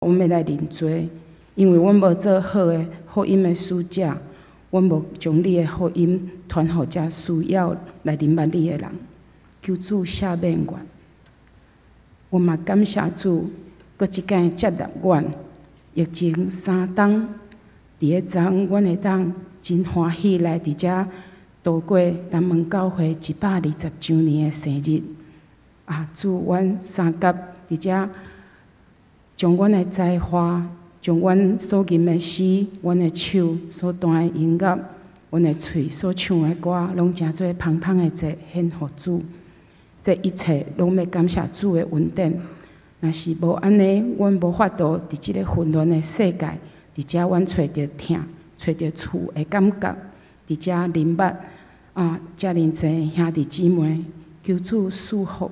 阮欲來認罪，因為阮無做好的福音的使者，阮無將你的福音傳予遮需要來認捌你的人。求主赦免阮。阮嘛感謝主，閣一擺接納阮。疫情3冬，佇咧昨昏，阮會當真歡喜來佇遮度過南門教會120周年的生日。啊，主，阮相佮佇遮將阮的才華，將阮所吟的詩，阮的手所彈的音樂，阮的喙所唱的歌，攏成做芳芳的祭獻予主。這一切攏欲感謝主的恩典。若是無按呢，阮無法度佇這个混亂的世界，佇遮阮揣著疼，揣著厝的感覺，佇遮認捌啊，遮爾濟兄弟姊妹，求主賜福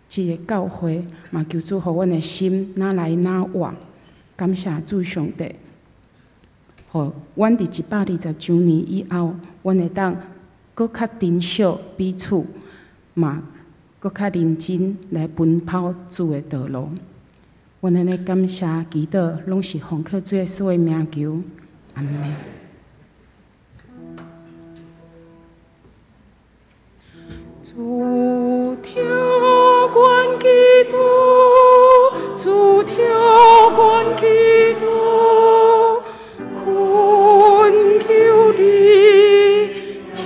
這个教會，嘛求主予阮的心若來若活，感謝主上帝，予阮佇120周年以後，阮會當閣較珍惜彼此，嘛閣較認真來奔跑主的道路。阮按呢感謝祈禱，攏是奉靠主耶穌的名求，阿們。主聽阮祈禱，主聽阮祈禱，懇求你聽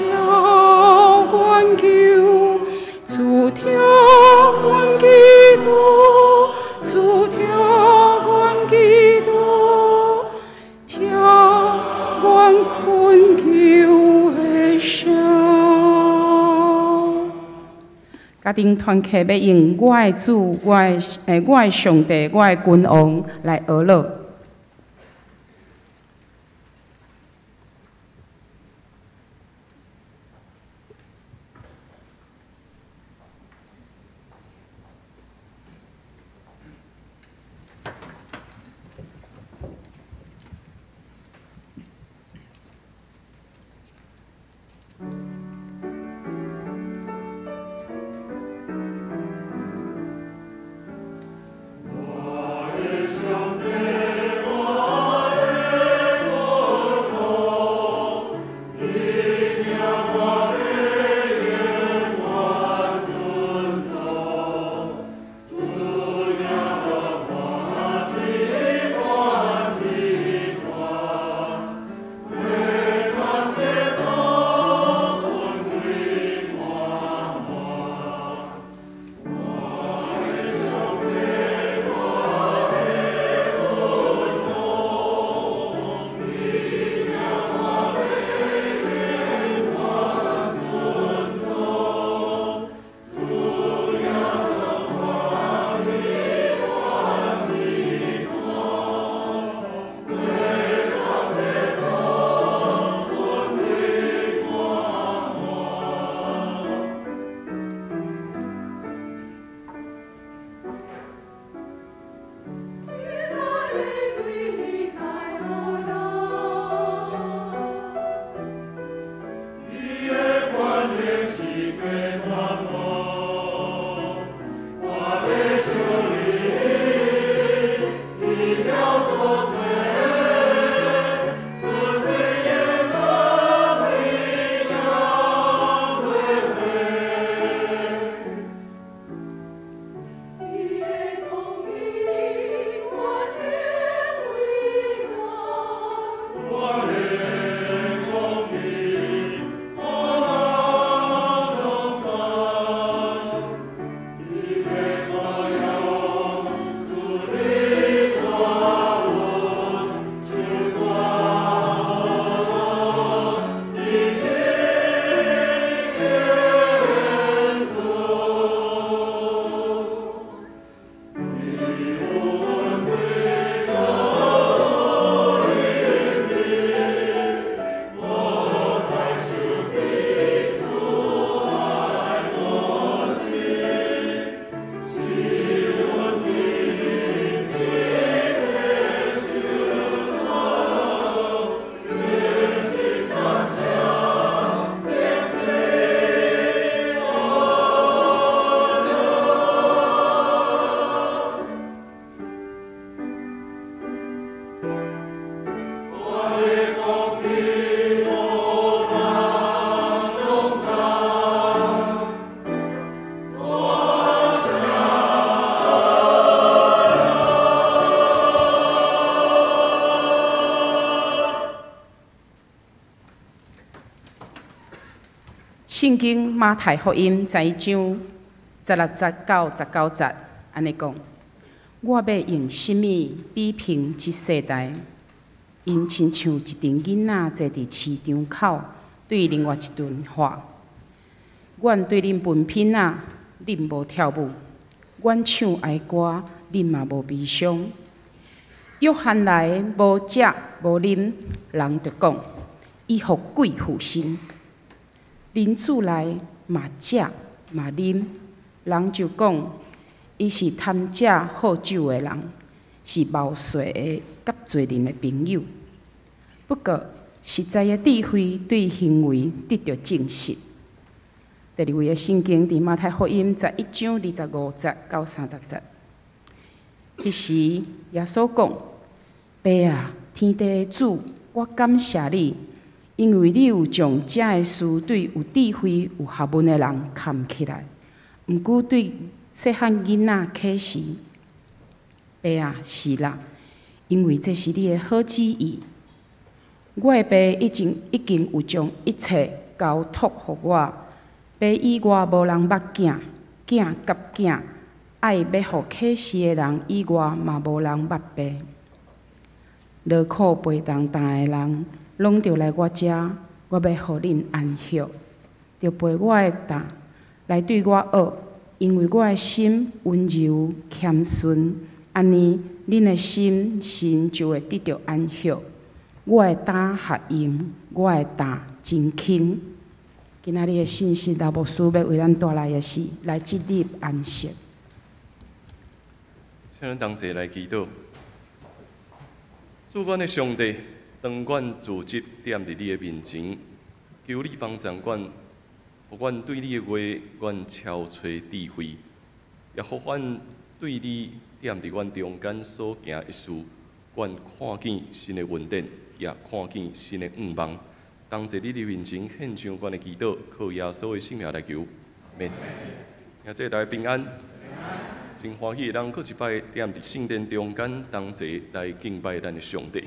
阮求，主聽阮祈禱，主聽阮祈禱，聽阮懇求的聲。家庭團契欲用我的主、我的上帝、我的君王來學樂。我的上帝。聖經馬太福音11章16節到19節，按呢講：我欲用啥物比評這世代？𪜶親像一陣囡仔坐佇市場口，對另外一陣喊：阮對恁歕品仔，恁無跳舞；阮唱哀歌，恁嘛無悲傷。約翰來無食無啉，人就講伊予鬼附身。人子來嘛食嘛啉，人就講伊是貪食好酒的人，是謀稅的佮罪人的朋友。不過，實在的智慧對行為得著證實。第二位的聖經佇馬太福音11章25節到30節。彼時耶穌講：爸啊，天地的主，我感謝你，因為你有將這个事對有智慧、有學問的人藏起來，毋過對細漢囡仔啟示。爸啊，是啦，因為這是你的好旨意。我的爸已經有將一切交託予我，爸以外無人捌囝，囝佮囝愛欲予啟示的人以外，嘛無人捌爸。勞苦背重擔的人，攏著來我遮，我欲予恁安息。著背我的擔來對我學，因為我的心溫柔謙遜，按呢，恁的心神就會得著安息。我的擔較容，我的擔真輕。今仔日的信息，老牧師欲為咱帶來的是來進入安息。請咱同齊來祈禱。主阮的上帝，當阮聚集踮佇你的面前，求你幫助阮，予阮對你的話，阮超揣智慧，也予阮對你踮佇阮中間所行的事，阮看見新的恩典，也看見新的向望。同齊你的面前獻上阮的祈禱，靠耶穌的聖名來求，阿們。兄弟大家平安。真歡喜，咱閣一擺踮佇聖殿中間同齊來敬拜咱的上帝。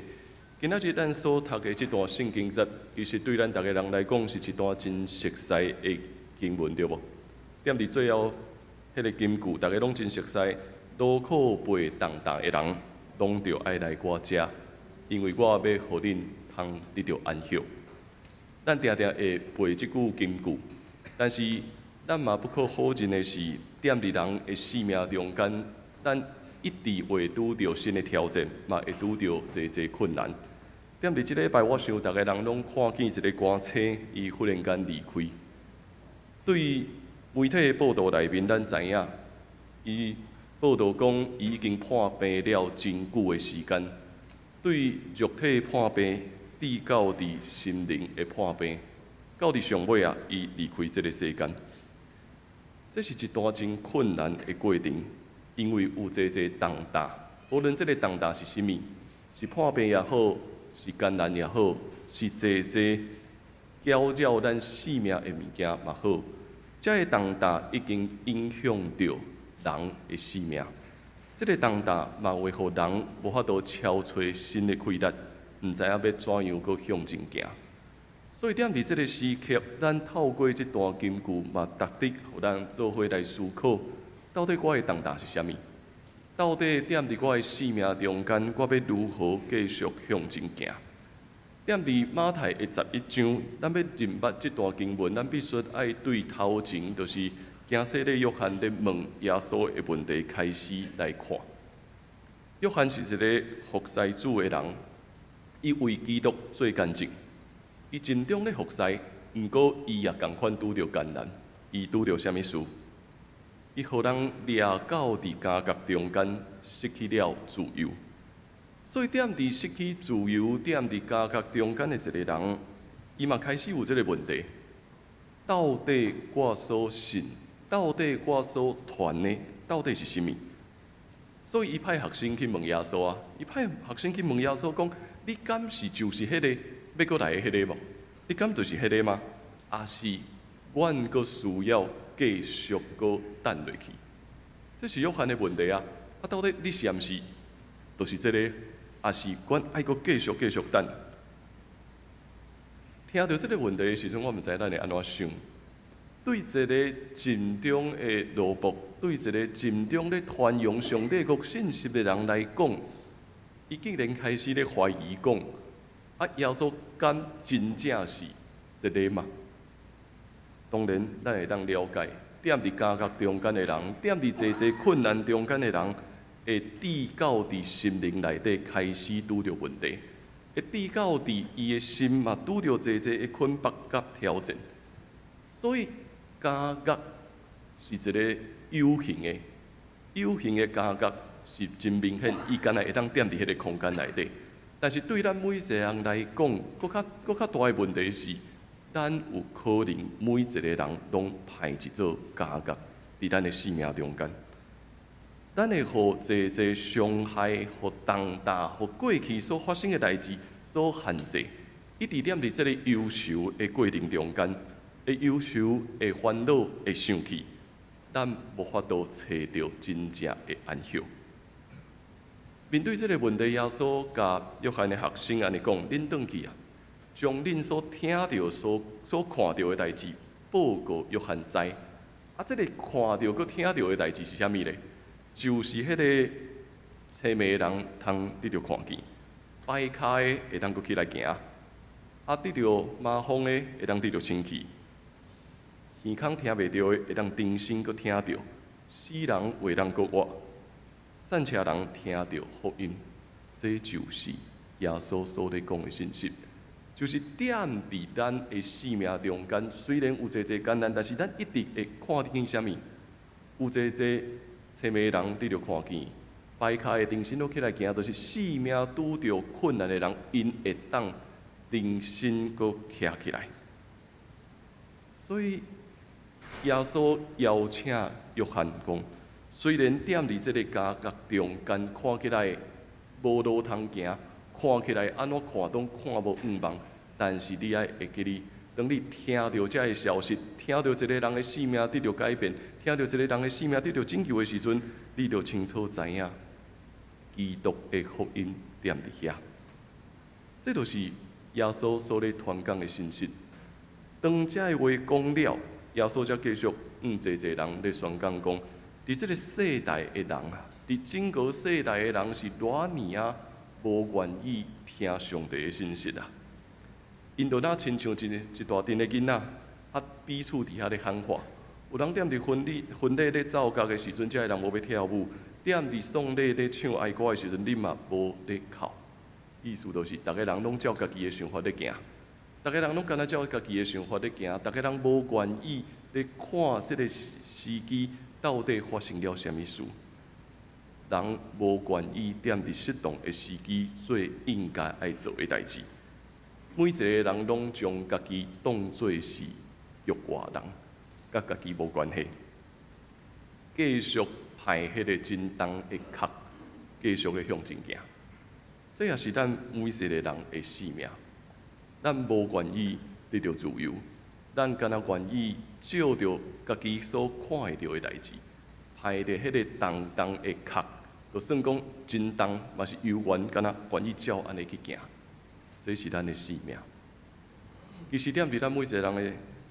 今仔日咱所讀的這段聖經節，其實對咱逐个人來講是一段真熟似的經文，對無？踮佇最後，彼个金句，逐家攏真熟似。勞苦背重擔的人，攏著愛來我遮，因為我欲予恁通得著安息。咱定定會背這句金句，但是咱嘛不可否認的是，踮佇人的生命中間，咱一直會拄著新的挑戰，嘛會拄著濟濟困難。踮佇這禮拜，我想逐个人攏看見一個歌星，伊忽然間離開。對媒體的報道內面，咱知影，伊報道講伊已經破病了真久的時間。對肉體破病，至到佇心靈的破病，到佇上尾啊，伊離開這个世間。這是一段真困難的過程，因為有濟濟重擔，無論這个重擔是啥物，是破病也好，是艱難也好，是濟濟攪擾咱性命的物件嘛好，這个重擔已經影響著人的性命。這个重擔嘛會予人無法度超揣新的氣力，毋知影欲怎樣閣向前行。所以踮佇這个時刻，咱透過這段金句嘛，值得予咱做伙來思考，到底我的重擔是啥物？到底踮佇我的生命中間，我欲如何繼續向前行？踮佇馬太的十一章，咱欲認捌這段經文，咱必須愛對頭前，就是驚洗禮約翰咧問耶穌的問題開始來看。約翰是一个服侍主的人，伊為基督做見證。伊盡忠咧服侍，毋過伊也仝款拄著艱難。伊拄著啥物事？伊予人掠到佇監獄中間，失去了自由。所以踮佇失去自由、踮佇監獄中間的一个人，伊嘛開始有這个問題：到底我所信，到底我所傳的，到底是啥物？所以伊派學生去問耶穌啊！伊派學生去問耶穌講：你敢是就是彼个欲閣來的彼个無？你敢就是彼个嗎？抑是阮閣需要繼續閣等落去？這是約翰的問題啊！啊，到底你是毋是就是這個？抑是阮愛閣繼續繼續等？聽著這个問題的時陣，我毋知咱會按怎想。對一个盡忠的奴僕，對一个盡忠咧傳揚上帝國信息的人來講，伊竟然開始咧懷疑講：啊，耶穌敢真正是這个嗎？當然，咱會當了解，踮佇監獄中間的人，踮佇濟濟困難中間的人，會至到佇心靈內底開始拄著問題，會至到佇伊的心嘛拄著濟濟的捆縛佮挑戰。所以，監獄是一个有形的，有形的監獄是真明顯，伊敢若會當踮佇彼个空間內底。但是對咱每一個人來講，閣較大的問題是，咱有可能每一個人攏歹一座監獄佇咱的生命中間。咱會予濟濟傷害、予重擔、予過去所發生的代誌所限制，一直踮佇這个憂愁的過程中間，會憂愁、會煩惱、會生氣，咱無法度揣著真正的安息。面對這个問題，耶穌共約翰的學生按呢講：恁轉去啊，將恁所聽著、所看著的代誌報告約翰知。啊，這个看著閣聽著的代誌是啥物咧？就是彼个青盲的人通得著看見，跛跤的會當閣起來行，啊，得著麻風的會當得著清氣，耳孔聽袂著的會當重新閣聽著，死人會當閣活，散赤人聽著福音，這就是耶穌所咧講的信息，就是踮佇咱的生命中間，雖然有濟濟艱難，但是咱一直會看見啥物？有濟濟青盲人得著看見，跛跤的重新閣起來行，就是生命拄著困難的人，𪜶會當重新閣徛起來。所以耶穌邀請約翰講：雖然踮佇這个監獄中間，看起來無路通行，看起來按怎看攏看無向望，但是你愛會記得，當你聽著這个消息，聽著一个人的生命得著改變，聽著一个人的生命得著拯救的時陣，你就清楚知影，基督的福音踮佇遐。這就是耶穌所咧傳講的信息。當這个話講了，耶穌才繼續向濟濟人咧宣講講，佇這个世代的人啊，佇整個世代的人是偌爾仔無願意聽上帝的信息啊！𪜶就若親像一大陣的囡仔，啊，彼此佇遐咧喊話。有人踮佇婚禮咧奏樂的時陣，這个人無欲跳舞；踮佇喪禮咧唱哀歌的時陣，恁嘛無咧哭。意思就是，逐个人攏照家己的想法咧行，逐个人攏敢若照家己的想法咧行，逐个人無願意咧看這个時機到底發生了啥物事。人無願意踮佇適當的時機做應該愛做的代誌。每一个人攏將家己當做是局外人，佮家己無關係。繼續排彼个真重的殼，繼續咧向前行。這也是咱每一个人的生命。咱無願意得著自由，咱敢若願意照著家己所看會著的代誌，排著彼個重重的殼，就算講真重，嘛是猶原敢若願意照按呢去行。這是咱的生命。其實踮佇咱每一個人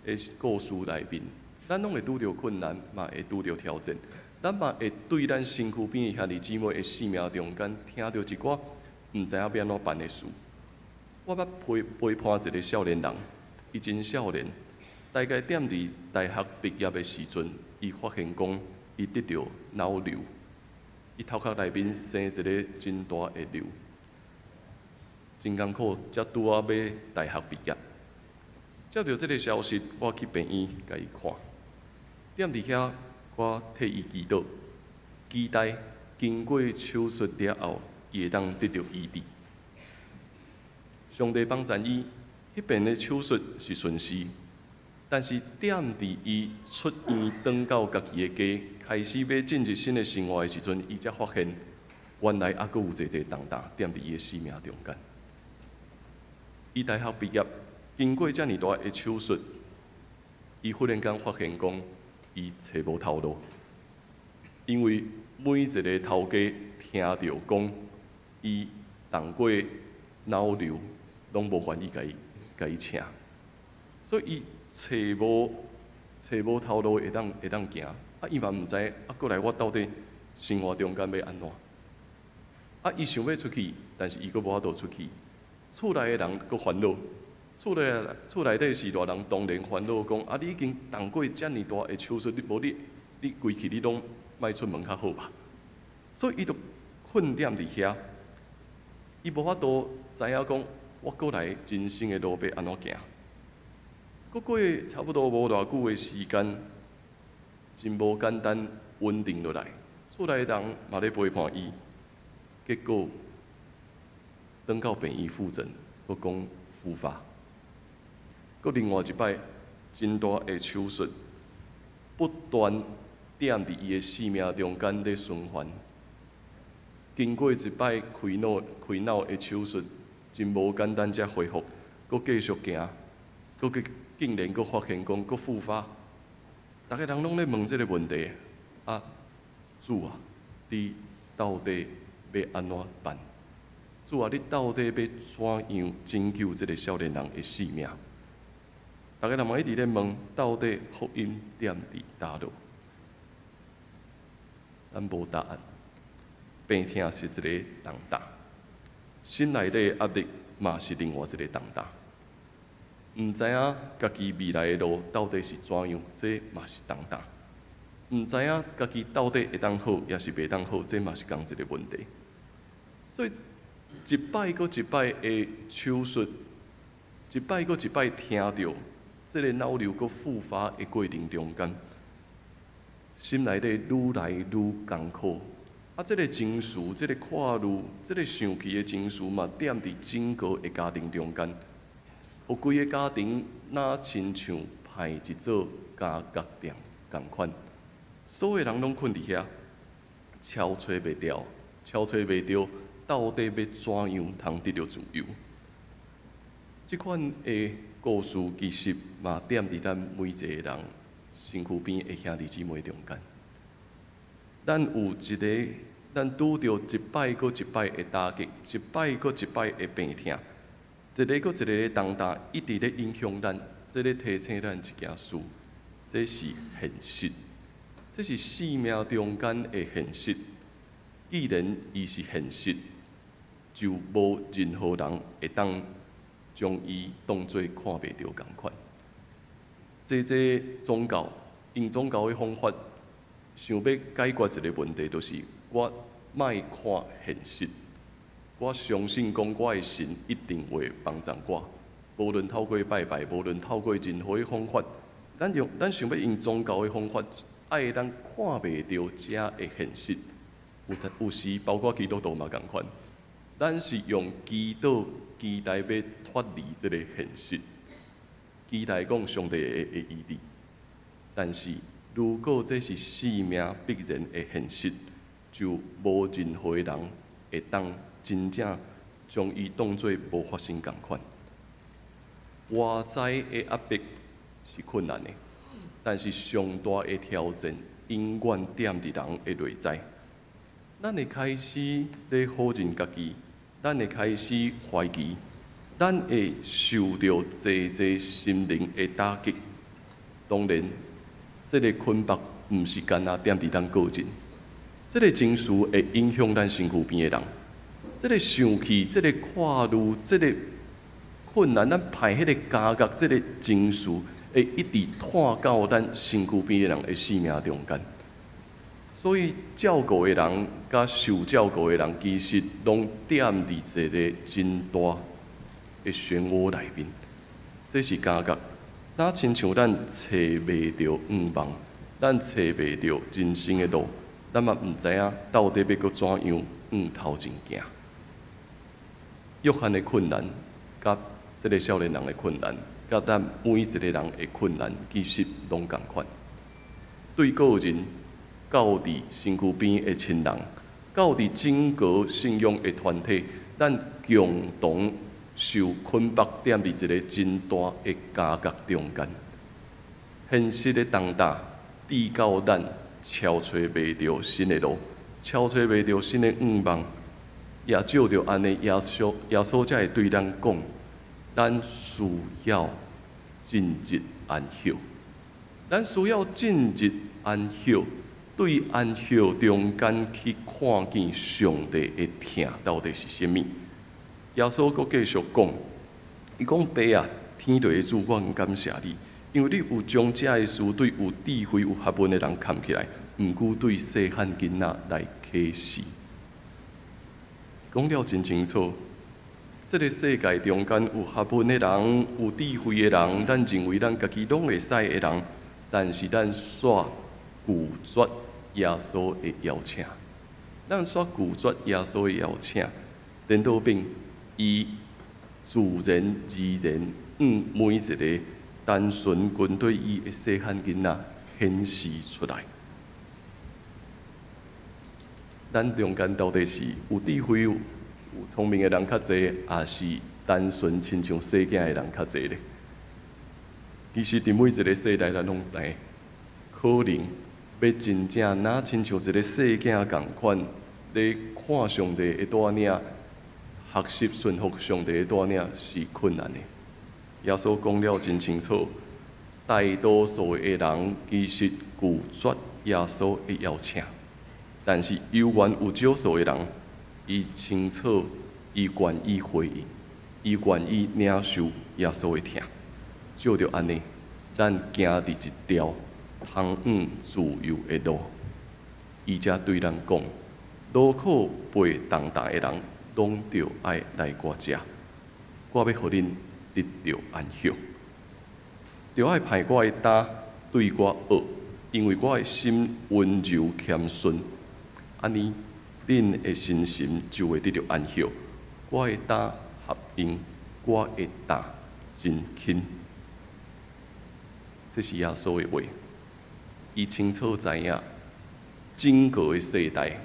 的故事內面，咱攏會拄著困難，嘛會拄著挑戰。咱嘛會對咱身軀邊的兄弟姊妹的生命中間，聽著一寡毋知影欲按怎辦的事。我捌陪伴一个少年人，伊真少年，大概踮佇大學畢業的時陣，伊發現講伊得著腦瘤，伊頭殼內面生一个真大的瘤，真艱苦，才拄仔欲大學畢業。接著這个消息，我去病院共伊看，踮佇遐，我替伊祈禱，期待經過手術了後，伊會當得著醫治。上帝幫贊伊，彼邊的手術是順遂，但是踮佇伊出院轉到家己的家，開始欲進入新的生活的時陣，伊才發現原來猶閣有濟濟重擔踮佇伊的生命中間。伊大學畢業，經過遮爾大的手術，伊忽然間發現講，伊揣無頭路，因為每一个頭家聽著講，伊動過腦瘤，攏無願意共伊請，所以伊揣無揣無頭路會當行。啊，伊嘛毋知，啊，過來我到底生活中間欲按怎？啊，伊想欲出去，但是伊閣無法度出去。厝內的人閣煩惱，厝內底是大人當然煩惱，講啊，你已經動過遮爾大的手術，你無你你規氣你攏莫出門較好吧？所以伊就困踮佇遐，伊無法度知影講，我過來人生的路欲按怎行？閣過差不多無偌久的時間，真無簡單穩定落來，厝內人嘛咧陪伴伊，結果轉到病院復診，閣講復發，閣另外一擺真大的手術，不斷踮佇伊的生命中間咧循環。經過一擺開腦的手術，真無簡單才恢復，閣繼續行，閣去竟然閣發現講閣復發。逐个人攏咧問這个問題，啊，主啊，你到底欲按怎辦？主啊，你到底欲怎樣拯救這个少年人的性命？逐个人嘛一直咧問，到底福音踮佇佗落？咱無答案。病痛是一个重擔，心內底壓力嘛是另外一个重擔。毋知影家己未來的路到底是怎樣，這嘛是重擔。毋知影家己到底會當好，抑是袂當好，這嘛是仝一个問題。所以一擺閣一擺的手術，一擺閣一擺聽著這个腦瘤閣復發的過程中間，心內底愈來愈艱苦。啊，這个情緒，這个看慮，這个生氣的情緒嘛，踮佇整个的家庭中間，予規个家庭若親像歹一座監獄店仝款，所有人攏困佇遐，敲揣袂著，敲揣袂著，到底欲怎樣通得著自由？這款的故事其實嘛，踮佇咱每一个人身軀邊的兄弟姊妹中間。咱有一个，咱拄著一擺閣一擺的打擊，一擺閣一擺的病痛，一个閣一個的重擔，一直咧影響咱，這咧提醒咱一件事，這是現實，這是生命中間的現實。既然伊是現實，就無任何人會當將伊當做看袂著仝款。這宗教用宗教的方法，想欲解決一个問題，就是我莫看現實，我相信講我的神一定會幫助我，無論透過拜拜，無論透過任何的方法，咱想欲用宗教的方法，愛咱看袂著遮的現實。有時包括基督徒嘛仝款，咱是用祈禱期待欲脫離這个現實，期待講上帝會醫治。但是如果這是生命必然的現實，就無任何的人會當真正將伊當做無發生仝款。外在的壓迫是困難的，但是上大的挑戰永遠踮佇人的內在。咱會開始咧否認家己，咱會開始懷疑，咱會受著濟濟心靈的打擊。當然，這个捆綁毋是干焦踮佇咱個人，這个情緒會影響咱身軀邊的人。這个生氣、這个看慮、這个困難，咱歹彼个監獄，這个情緒會一直拖到咱身軀邊的人的生命中間。所以照顧的人佮受照顧的人，其實攏踮佇一个真大的漩渦內面。這是監獄，若親像咱揣袂著向望，咱揣袂著人生的路，咱嘛毋知影到底欲閣怎樣向頭前行。約翰的困難，佮這个少年人的困難，佮咱每一个人的困難，其實攏仝款。對個人，到佇身軀邊的親人，到佇整個信仰的團體，咱共同受捆綁，踮佇一個真大的監獄中間。現實的重擔，致到咱敲揣袂著新的路，敲揣袂著新的向望。也藉著按呢，耶穌才會對咱講，咱需要進入安息。咱需要進入安息，對安息中間去看見上帝的疼到底是啥物。耶穌閣繼續講，伊講爸啊，天地的主，我感謝你，因為你有將這个事對有智慧、有學問的人藏起來，毋過對細漢囡仔來啟示。講了真清楚，這个世界中間有學問的人，有智慧的人，咱認為咱家己攏會使的人，但是咱煞拒絕耶穌的邀請，咱煞拒絕耶穌的邀請，顛倒變伊自然而然，每一个單純跟對伊的細漢囡仔顯示出來。咱中間到底是有智慧、有聰明的人較濟，抑是單純親像細囝的人較濟咧？其實，佇每一个世代，咱攏知，可能欲真正若親像一个細囝仝款，咧看上帝的帶領，學習順服上帝的帶領是困難的。耶穌講了真清楚，大多數的人其實拒絕耶穌的邀請，但是猶原有少數的人，伊清楚，伊願意回應，伊願意領受耶穌的疼。照著按呢，咱行佇一條通往自由的路，伊才對咱講：勞苦背重擔的人，攏著愛來我遮，我欲予恁得著安息。著愛派我的擔對我學，因為我的心溫柔謙遜，按呢，恁的身心就會得著安息。我的擔合用，我的擔真輕。這是耶穌的話，伊清楚知影，整個的世代，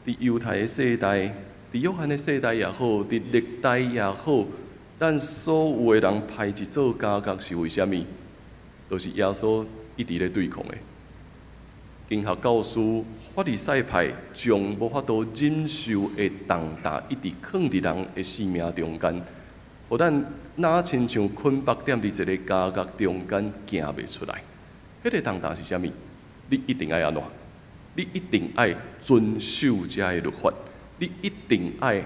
佇猶太的世代，佇約翰的世代也好，佇歷代也好，咱所有的人排一做監獄是為啥物？就是耶穌一直咧對抗的。經學教師法利賽派將無法度忍受的重擔，一直囥佇人的生命中間，予咱若親像捆綁踮佇一个監獄中間行袂出來。彼个重擔是啥物？你一定愛按怎？你一定愛遵守這个律法，你一定愛，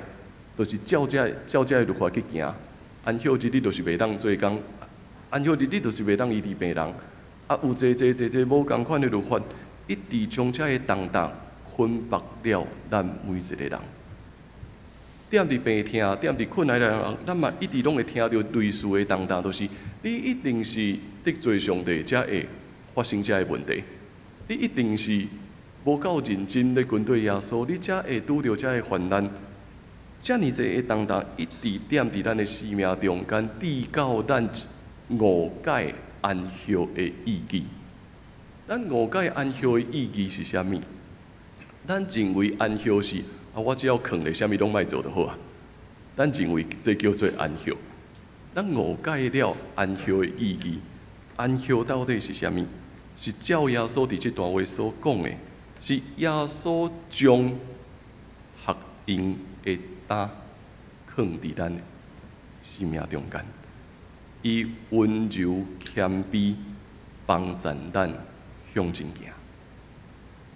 就是照這个律法去行。安息日你就是袂當做工，安息日你就是袂當醫治病人。啊，有濟濟濟濟無仝款的律法，一直將這个重擔捆綁了咱每一个人。踮佇病痛、踮佇困難的人，咱嘛一直攏會聽著類似的重擔，就是你一定是得罪上帝，才會發生這个問題。你一定是無夠認真咧跟隨耶穌，你才會拄著這个患難。遮爾濟的重擔一直踮佇咱的生命中間，直到咱誤解安息的意義。咱誤解安息的意義是啥物？咱認為安息是啊，我只要囥咧，啥物攏莫做就好啊。咱認為這叫做安息。咱誤解了安息的意義。安息到底是啥物？是照耶穌佇這段話所講的，是耶穌將合用的擔囥佇咱生命中間，伊溫柔謙卑幫助咱向前行，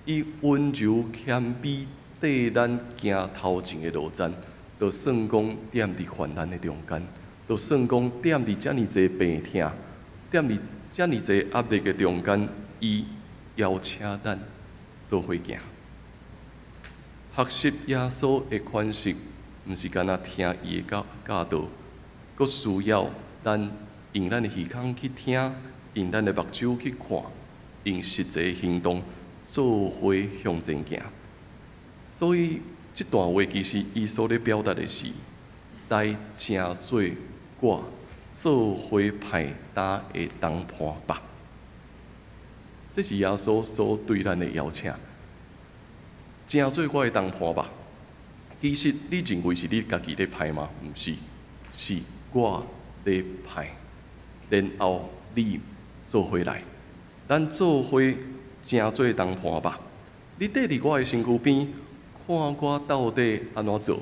伊溫柔謙卑綴咱行頭前的路程，就算講踮佇患難的中間，就算講踮佇遮爾濟病痛，踮佇遮爾濟壓力的中間，伊邀請咱做伙行。學習耶穌的款式，毋是干焦聽伊的教教導，閣需要咱用咱的耳孔去聽，用咱的目睭去看，用實際行動做伙向前行。所以，這段話其實伊所咧表達的是，來成做我做伙派擔的同伴吧。這是耶穌所對咱的邀請。成做我的同伴吧。其實你認為是你家己咧派嗎？毋是，是我咧派。然後你做伙來，咱做伙成做同伴吧。你綴佇我的身軀邊，看我到底按怎做，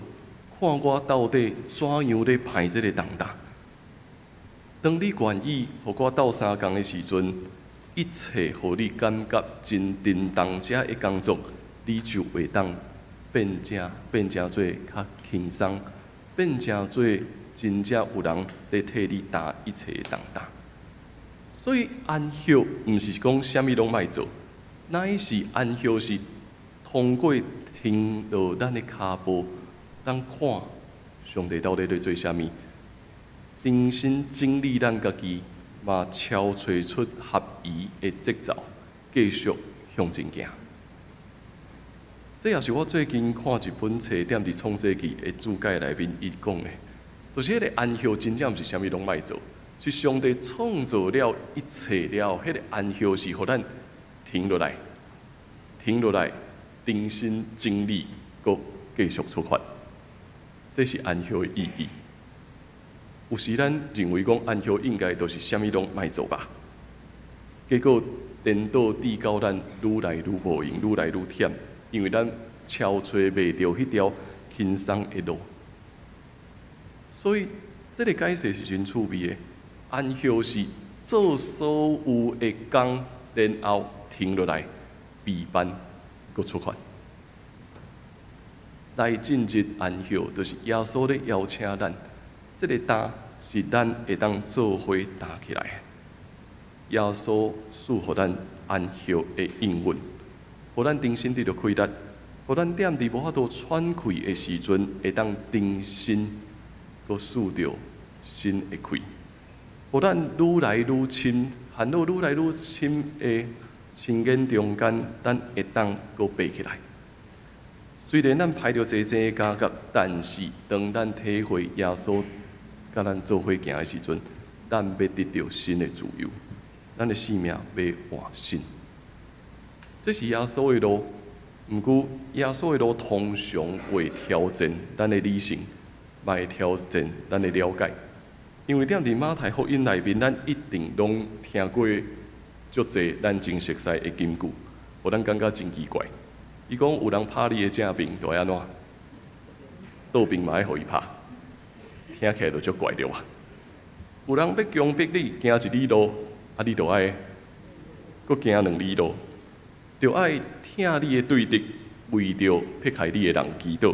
看我到底怎樣咧派這个重擔。當你願意予我鬥相共的時陣，一切予你感覺真沉重遮的工作，你就會當變成做較輕鬆，變成做真正有人佇替你擔一切的重擔。所以安息毋是講啥物攏莫做，乃是安息是通過停落咱的跤步，咱看上帝到底咧做啥物，重新整理咱家己，嘛敲揣出合宜的節奏，繼續向前行。這也是我最近看一本冊，踮佇創世記的注解內面，伊講的，就是彼個安息真正毋是啥物攏莫做，是上帝創造了一切了後，彼個安息是予咱停落來，停落來，重新整理，閣繼續出發。這是安息的意義。有時咱認為講安息應該就是啥物攏莫做吧，結果顛倒致到咱愈來愈無閒，愈來愈忝。因為咱敲揣袂著彼條輕鬆的路，所以這個解釋是真趣味的。安息是做所有的工，然後停落來備班，閣出發。來進入安息，就是耶穌咧邀請咱，這個擔是咱會當做伙擔起來。耶穌賜予咱安息的應允。予咱重新得著氣力，予咱踮佇無法度喘氣的時陣，會當重新閣吸著新的氣。予咱愈來愈深，陷入愈來愈深的深淵中間，咱會當閣爬起來。雖然咱排著濟濟的監獄，但是當咱體會耶穌佮咱做伙行的時陣，咱欲得著新的自由，咱的生命欲換新。這是耶穌的路，毋過耶穌的路通常會挑戰咱的理性，嘛會挑戰咱的了解。因為踮佇馬太福音內面，咱一定攏聽過足濟咱真熟似的金句，予咱感覺真奇怪。伊講有人拍你的正面，就愛按怎？倒邊嘛愛予伊拍，聽起來就足怪對吧？有人欲強迫你行一里路，啊，你就愛閣行兩里路。就愛疼你的對敵，為著迫害你的人祈禱。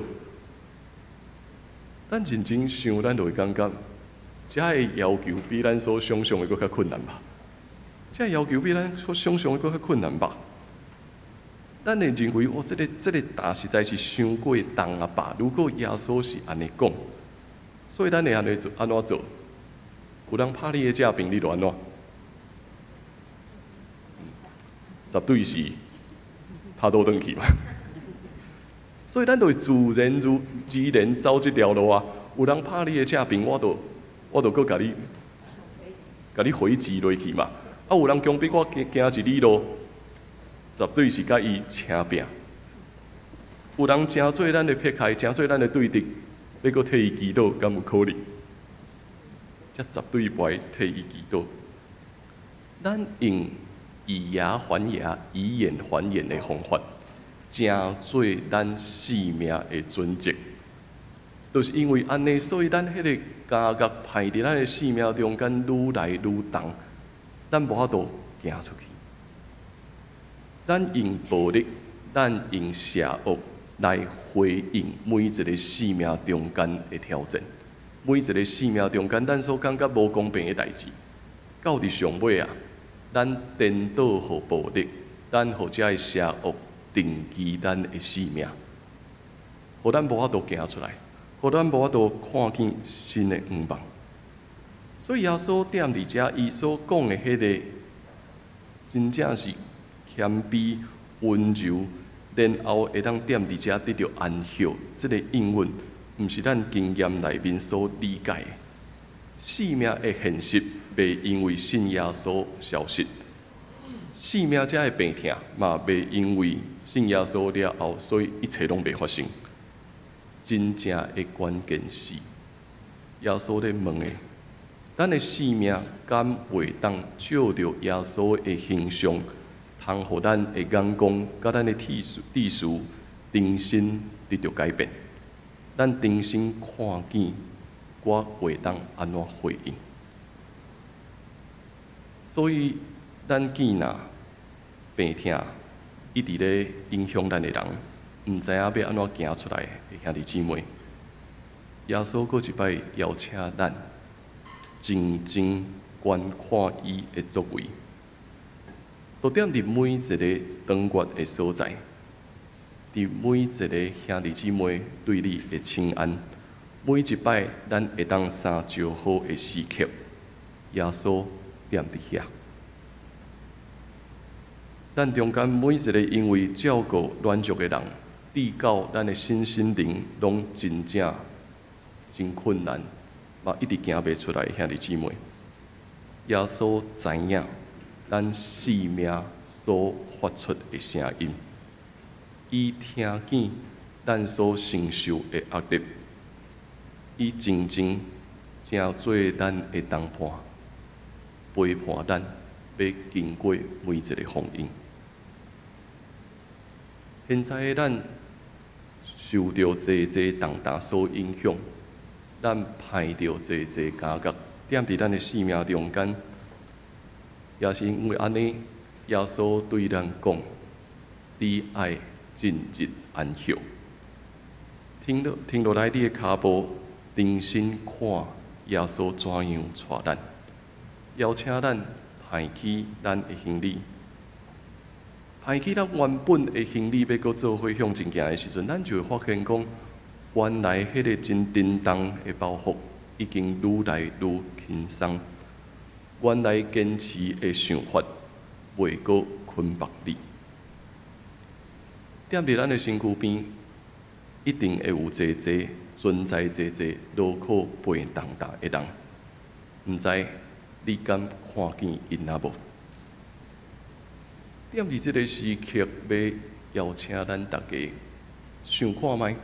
咱認真想，咱就會感覺，遮的要求比咱所想象的閣較困難吧？遮的要求比咱所想象的閣較困難吧？咱會認為，哦，這個擔實在是傷過重啊吧？如果耶穌是按呢講，所以咱會按呢做，按怎做？有人拍你的正面，你就按怎？絕對是拍倒轉去嘛，所以咱就會自然如而然走這條路啊。有人拍你的正面，我就閣共你回擊落去嘛。啊，有人強迫我行行一里路，絕對是共伊拚拚。有人成做咱的迫害，成做咱的對敵，欲閣替伊祈禱，敢有可能？這絕對袂替伊祈禱。咱用以牙還牙，以眼還眼的方法，成做咱生命的準則。就是因為按呢，所以咱彼個監獄排佇咱的生命中間愈來愈重，咱無法度行出去。咱用暴力，咱用邪惡來回應每一個生命中間的挑戰，每一個生命中間咱所感覺無公平的代誌，到佇上尾啊，咱顛倒予暴力，咱予遮的邪惡定義咱的生命，予咱無法度行出來，予咱無法度看見新的向望。所以耶穌踮佇遮，伊所講的彼個，真正是謙卑、溫柔，然後會當踮佇遮得著安息，這個應允，毋是咱經驗內面所理解的。生命的現實袂因為信耶穌消失，生命遮的病痛嘛袂因為信耶穌了後，所以一切攏袂發生。真正的關鍵是，耶穌咧問的，咱的生命敢會當照著耶穌的形象，通予咱的眼光佮咱的意思重新得著改變？咱重新看見，我會當按怎回應？所以咱見若病痛一直咧影響咱的人，毋知影欲按怎行出來的兄弟姊妹，耶穌閣一擺邀請咱靜靜觀看伊的作為，就踮佇每一个當月的所在，佇每一个兄弟姊妹對你的請安，每一擺咱會當相招呼的時刻，耶穌踮佇遐。咱中間每一个因為照顧軟弱的人，至到咱的身心靈攏真正真困難，嘛一直行袂出來的兄弟姊妹，耶穌知影咱生命所發出的聲音，伊聽見咱所承受的壓力，伊靜靜成做咱的同伴，陪伴咱欲經過每一个風湧。現在的咱受著濟濟重擔所影響，咱歹著濟濟感覺，踮佇咱的生命中間，也是因為按呢，耶穌對咱講：你愛進入安息。停落來，你的跤步，重新看耶穌怎樣帶咱，邀請咱拋棄咱的行李。拋棄咱原本的行李，欲閣做伙向前行的時陣，咱就會發現講，原來彼个真沉重的包袱已經愈來愈輕鬆。原來堅持的想法袂閣捆縛你。踮佇咱的身軀邊，一定會有濟濟存在濟濟勞苦背重擔的人，毋知你敢看見𪜶啊無？踮佇這个時刻，欲邀請咱逐家想看覓，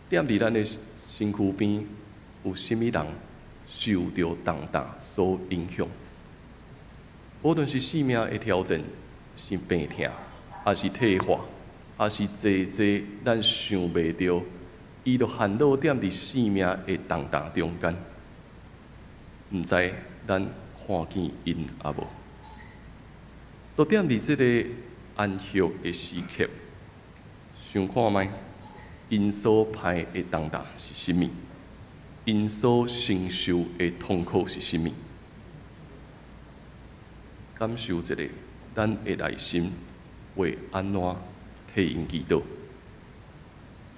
踮佇咱的身軀邊有啥物人受著重擔所影響？無論是生命的挑戰，是病痛，抑是退化，抑是濟濟咱想袂著，伊就陷落踮佇生命的重擔中間，毋知咱看見𪜶啊無？就踮佇這个安息的時刻，想看覓，𪜶所歹的重擔是啥物？𪜶所承受的痛苦是啥物？感受一下，咱的內心會按怎替𪜶祈禱？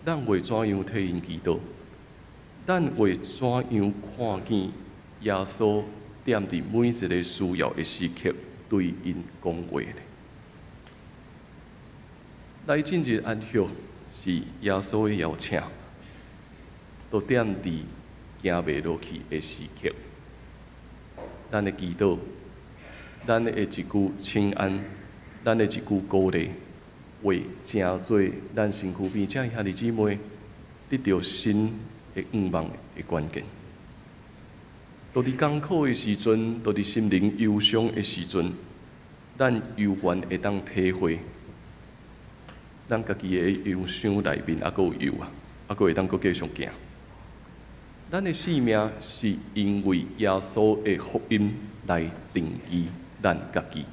咱會怎樣替𪜶祈禱？咱會怎樣看見耶穌踮佇每一个需要的時刻對𪜶講話呢？來進入安息是耶穌的邀請，都踮佇行袂落去的時刻，咱的祈禱，咱的一句請安，咱的一句鼓勵，會成做咱身軀邊遮兄弟姊妹得著新的願望的關鍵。就佇艱苦的時陣，就佇心靈憂傷的時陣，咱猶原會當體會，咱家己的憂傷內面猶閣有油啊，猶閣會當閣繼續行。咱的生命是因為耶穌的福音來定義咱家己。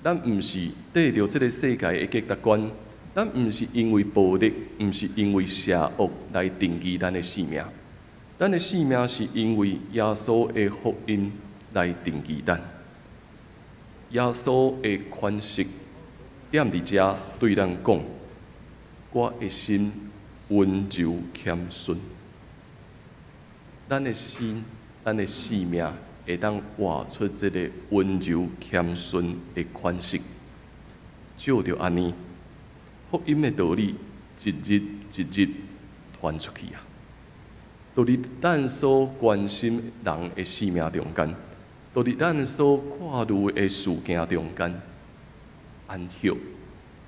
咱毋是綴著這个世界的價值觀，咱毋是因為暴力，毋是因為邪惡來定義咱的生命。咱的生命是因為耶穌的福音來定義咱。耶穌的款式踮佇遮對咱講：我的心溫柔謙遜。咱的心，咱的生命會當活出這个溫柔謙遜的款式。照著按呢，福音的道理一日一日傳出去啊！就佇咱所關心人的生命中間，就佇咱所看慮的事件中間，安息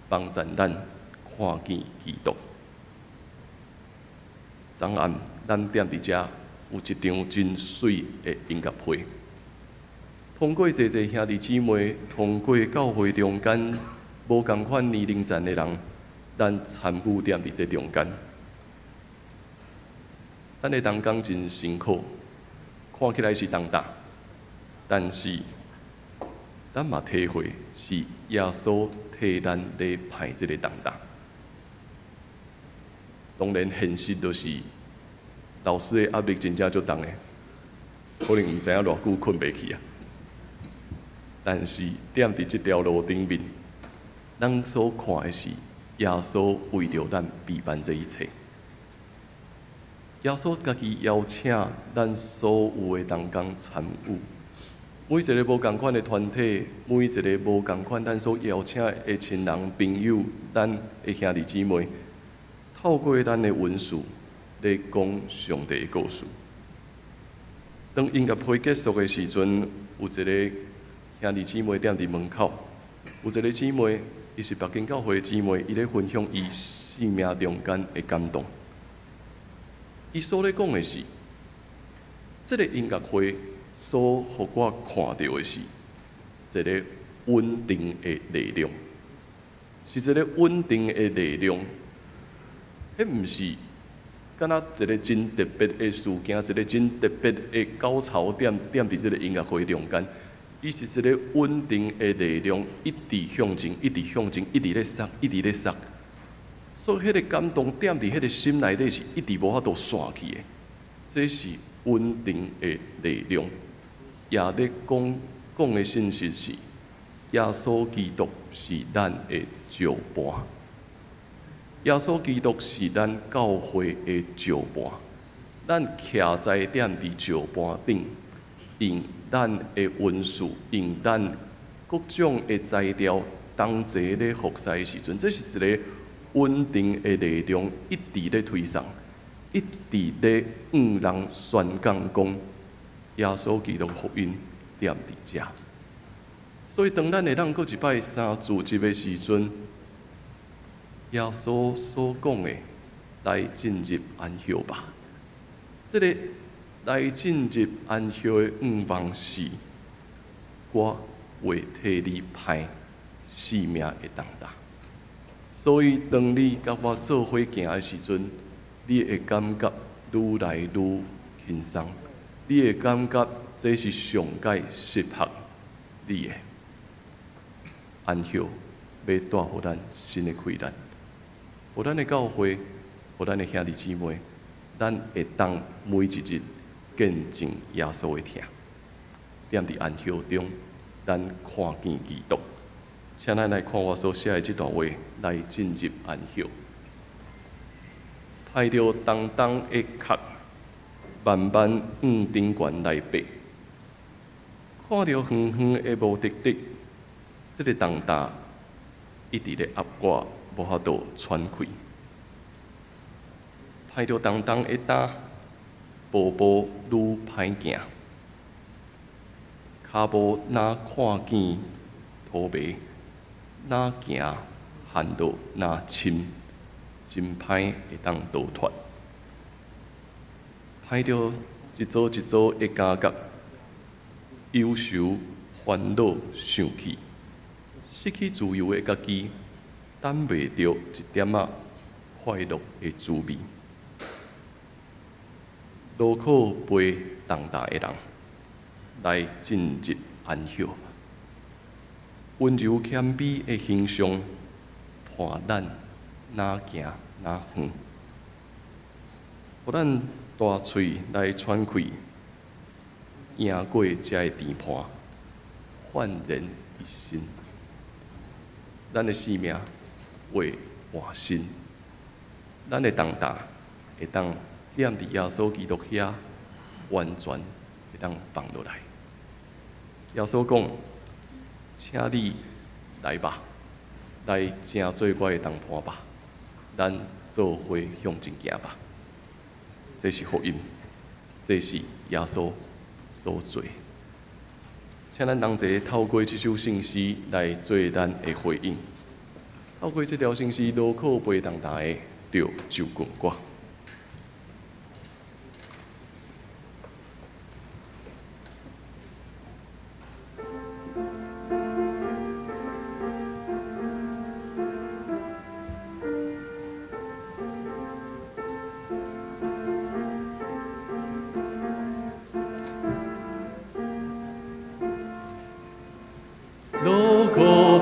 幫助咱看見基督。昨暗咱踮佇遮有一場真媠的音樂會，通過濟濟兄弟姊妹，通過教會中間無仝款年齡層的人，咱參與踮佇這中間。咱的同工真辛苦，看起來是重擔，但是咱嘛體會是耶穌替咱咧排這个重擔。當然，現實就是老師的壓力真正足重的，可能毋知影偌久睏袂去啊。但是踮佇這條路頂面，咱所看的是耶穌為著咱備辦這一切。耶穌家己邀請咱所有的同工參與，每一个無仝款的團體，每一个無仝款咱所邀請的親人朋友，咱的兄弟姊妹，透過咱的文字咧講上帝的故事。當音樂會結束的時陣，有一个兄弟姊妹踮佇門口，有一个姊妹，伊是北京教會的姊妹，伊咧分享伊生命中間的感動。伊所咧講的是，這个音樂會所予我看著的是一个穩定的力量，是一个穩定的力量。彼毋是敢若一个真特別的事件，一个真特別的高潮點，踮佇這个音樂會中間，伊是一个穩定的力量，一直向前，一直向前，一直咧捒，一直咧捒。所以，彼個感動踮佇彼個心內底是一直無法度散去的。這是穩定的力量。也咧講講的信息是，耶穌基督是咱的石盤。耶穌基督是咱教會的石盤。咱徛在踮佇石盤頂，用咱的恩賜，用咱各種的材料同齊咧服侍的時陣，這是一個穩定的力量，一直咧推送，一直咧向人宣講講耶穌基督福音踮佇遮。所以，當咱會當閣一擺三自集的時陣，耶穌所講的來進入安息吧。這个來進入安息的願望是，我會替你排生命的重擔。所以，當你佮我做伙行的時陣，你會感覺愈來愈輕鬆，你會感覺這是上蓋適合你的安息，欲帶予咱新的氣力，予咱的教會，予咱的兄弟姊妹，咱會當每一日見證耶穌的疼。踮佇安息中，咱看見基督。請咱來看我所寫的這段話，來進入安息。排著重重的殼，慢慢向頂懸來爬，看著遠遠的目的地，這个重擔一直咧壓我，無法度喘氣。排著重重的擔，步步愈歹行，跤步若看見塗糜。若行陷落若深，真歹會當逃脫。排著一組一組的感覺，憂愁、煩惱、想氣，失去自由的家己，等袂著一點仔快樂的滋味。勞苦背重擔的人，來進入安息。溫柔謙卑的形象，伴咱若行若遠，予咱大喙來喘氣，贏過這个甜伴，煥然一新。咱的生命會換新，咱的重擔會當踮佇耶穌基督遐，完全會當放落來。耶穌講：請你來吧，來成做我的同伴吧，咱做伙向前行吧。這是福音，這是耶穌所做。請咱同齊透過這首聖詩來做咱的回應。透過這條聖詩，勞苦背重擔的，就就近我。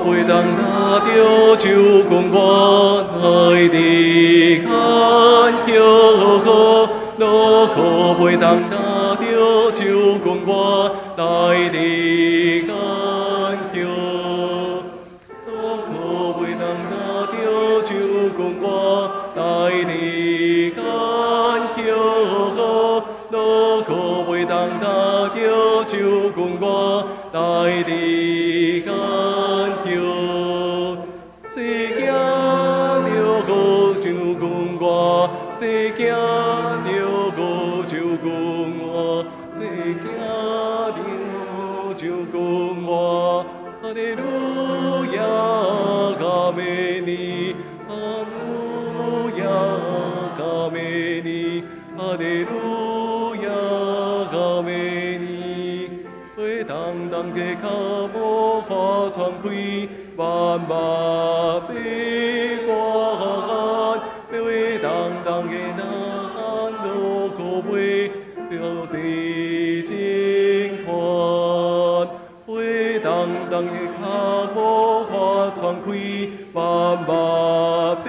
袂當擔著就阮我來得安歇，勞苦袂當擔著就阮我來得安歇，勞苦袂當擔著就阮我來得安歇，勞苦袂當擔著就阮我來得安歇。西行著好就阮我，西行著好就阮我，西行著就阮我。哈利路亞，阿門尼，哈利路亞，阿門尼，哈利路亞，阿門尼。飛蕩蕩的跤步看窗開，慢慢飛過岸，飛蕩蕩的哪喊落苦袂著地淨團，飛蕩蕩的跤步看窗開，慢慢飛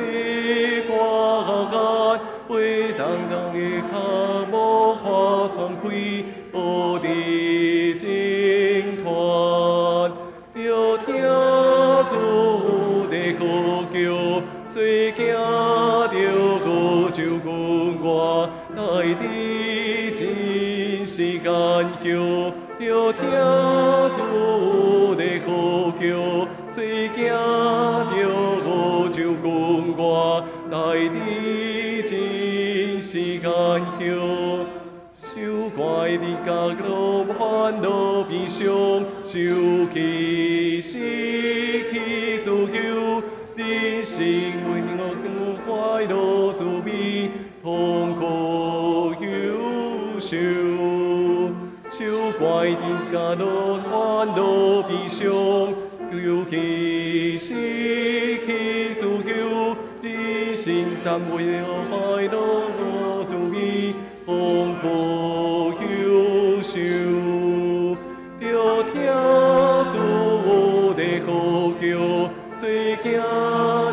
過岸，飛蕩蕩的跤步看窗開，學地淨團，著聽主的呼叫，隨行著好就阮我來得真是安歇，著聽主的呼叫，隨行著好就阮我來得真是安歇。受怪的角落煩惱悲傷，受氣失去自由，人生為我快樂滋味，痛苦憂愁。受怪的角落煩惱悲傷，受氣失去自由，人生但為了快樂滋味，痛苦憂愁。著聽主的呼叫，隨行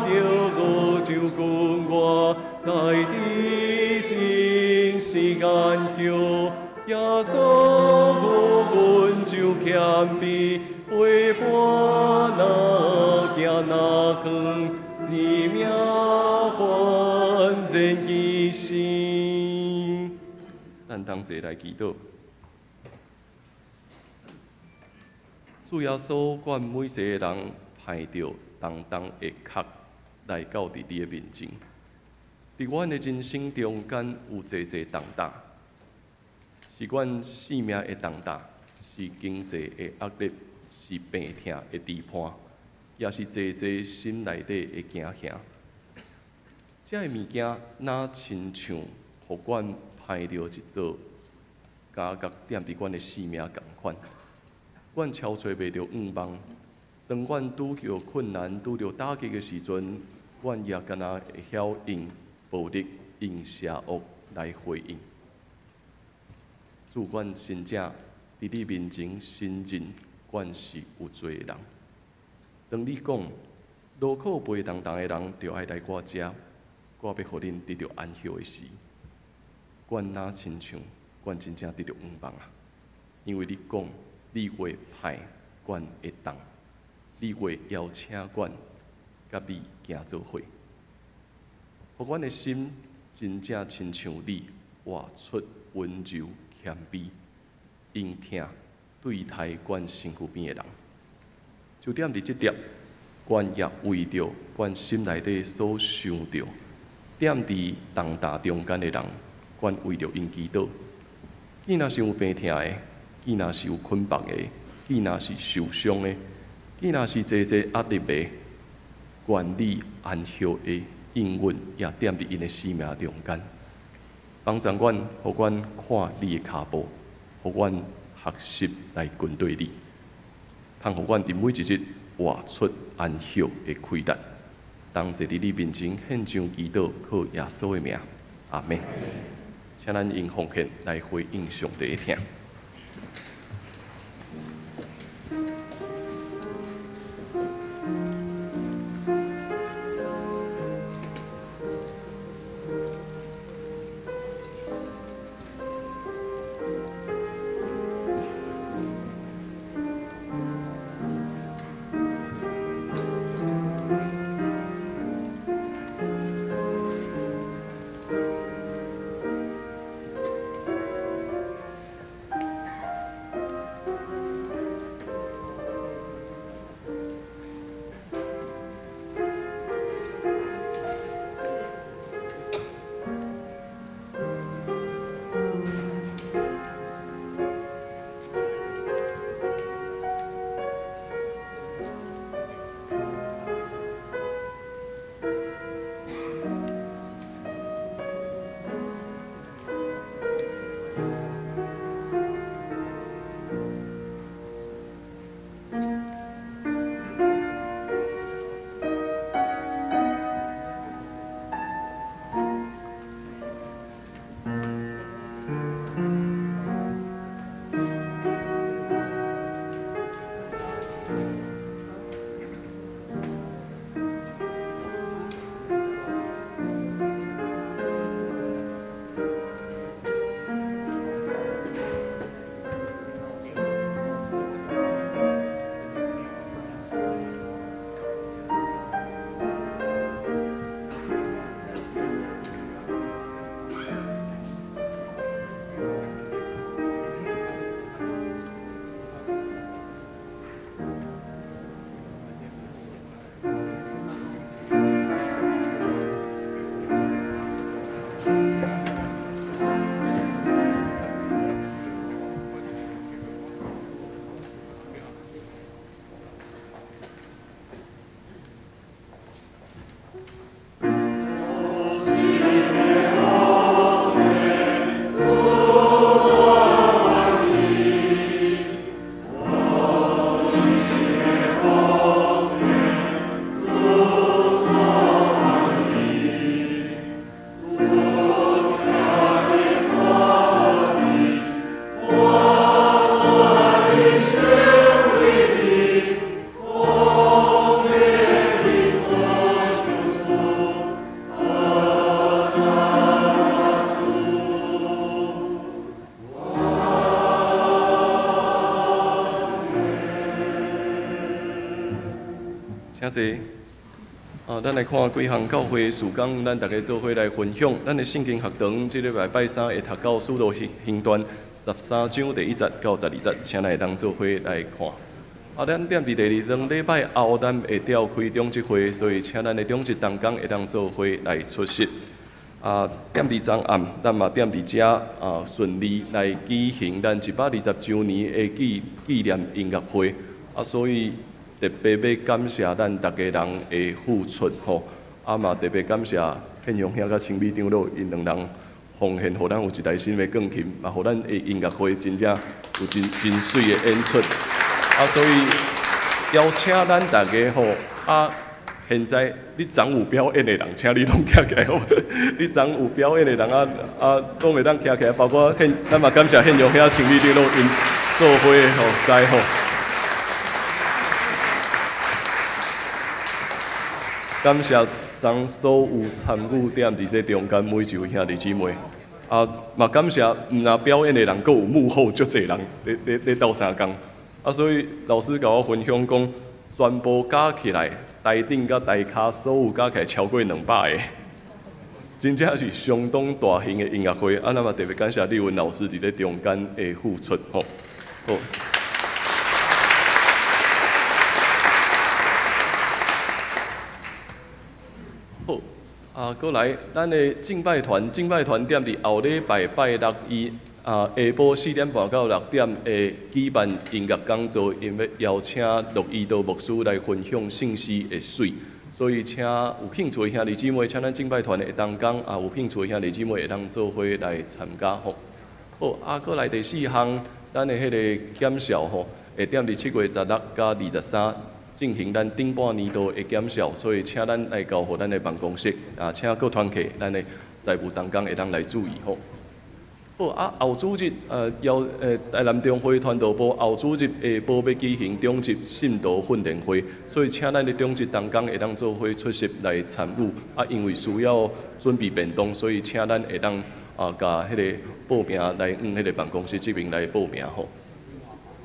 著好就阮我來得真是安歇。耶穌阮就謙卑，陪伴哪行哪遠，生命完全犧牲。咱同齊來祈禱。主耶穌，阮每一個人排著重重的殼來到佇你的面前。佇阮的人生中間有濟濟重擔，是阮性命的重擔，是經濟的壓力，是病痛的期盼，也是濟濟心內底的驚嚇。這个物件若親像予阮排著一座監獄踮佇阮的性命仝款，阮超揣袂著向望。當阮拄著困難、拄著打擊的時陣，阮也敢若會曉用暴力、用邪惡來回應。主，阮真正佇你面前承認，阮是有罪的人。當你講勞苦背重擔的人，著愛來我遮，我欲予恁得著安歇的時，阮若親像阮真正得著向望啊！因為你講，你話派阮會當，你話邀請阮佮你行做伙，予阮的心真正親像你活出溫柔謙卑，用疼對待阮身軀邊的人。就踮佇這點，阮也為著阮心內底所想著，踮佇重擔中間的人，阮為著𪜶祈禱。既若是有病痛的，既若是有捆綁的，既若是受傷的，既若是濟濟壓力的，願你安息的應允也踮佇𪜶的生命中間，幫助阮，予阮看你的跤步，予阮學習來跟隨你，通予阮佇每一日活出安息的氣力。同齊佇你面前獻上祈禱，靠耶穌的名，阿們。請咱用奉獻來回應上帝的疼。請坐。啊，咱來看幾項教會事工，咱逐家做伙來分享。咱的聖經學堂，這禮拜拜三會讀到《使徒行傳》13章第1節到12節，請咱會當做伙來看。啊，咱踮佇第二兩禮拜後，咱會調開長執會，所以請咱的長執同工會當做伙來出席。啊，踮佇昨暗，咱嘛踮佇遮啊，順利來舉行咱120週年的紀念音樂會。啊，所以特別欲感謝咱逐家人的付出吼，啊嘛特別感謝獻陽兄佮清美長老𪜶兩人奉獻，予咱有一台新的鋼琴，嘛予咱的音樂會真正有真真媠的演出。啊，所以邀請咱逐家吼，啊，現在你昨有表演的人，請你攏徛起來好無？你昨有表演的人啊啊，攏會當徛起來，包括獻，咱嘛感謝獻陽兄、清美長老𪜶做伙吼，在吼。感謝昨所有參與踮佇這中間每一位兄弟姊妹，啊，嘛感謝毋若表演的人，閣有幕後足濟人咧鬥相共。啊，所以老師共我分享講，全部加起來，台頂佮台跤所有加起來超過200個，真正是相當大型的音樂會。啊，咱嘛特別感謝麗文老師佇這中間的付出，吼，好。好，啊，閣來，咱的敬拜團，敬拜團踮佇後禮拜拜六伊啊下晡4點半到6點會舉辦音樂講座，𪜶欲邀請陸伊道牧師來分享聖詩的水，所以請有興趣的兄弟姊妹，請咱敬拜團的同工啊，有興趣的兄弟姊妹會當做伙來參加吼。好，啊，閣來第四項，咱的彼个檢校吼，會踮佇7月16佮23。進行咱頂半年度的檢校，所以請咱來交予咱的辦公室，啊，請各團契咱的財務同工會當來注意吼。好啊，後主日邀台南中會傳道部後主日下晡欲舉行長執信徒訓練會，所以請咱的長執同工會當做伙出席來參與。啊，因為需要準備便當，所以請咱會當啊，共彼个報名來往彼个辦公室這邊來報名吼。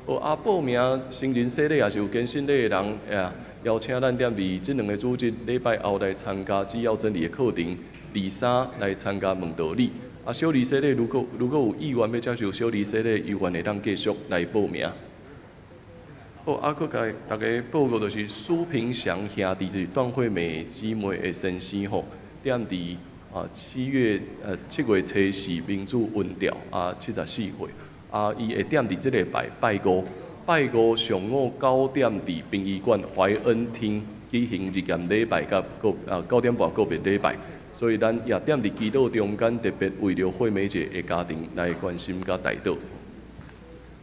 好啊，報名成人洗禮也是有堅信禮的人，邀請咱踮佇這兩个主日禮拜後來參加主要真理的課程，23來參加問道理。啊，小兒洗禮如果有意願欲接受小兒洗禮，猶原會當繼續來報名。好，啊，閣共大家報告就是蘇平祥兄弟，就是段惠美姊妹的先生吼，踮佇啊7月24民主溫調啊74歲。啊，伊會踮佇這禮拜拜五，拜五上午9點佇殯儀館懷恩廳舉行日驗禮拜佮9點半告別禮拜，所以咱也踮佇祈禱中間，特別為著惠美姐的家庭來關心佮代禱。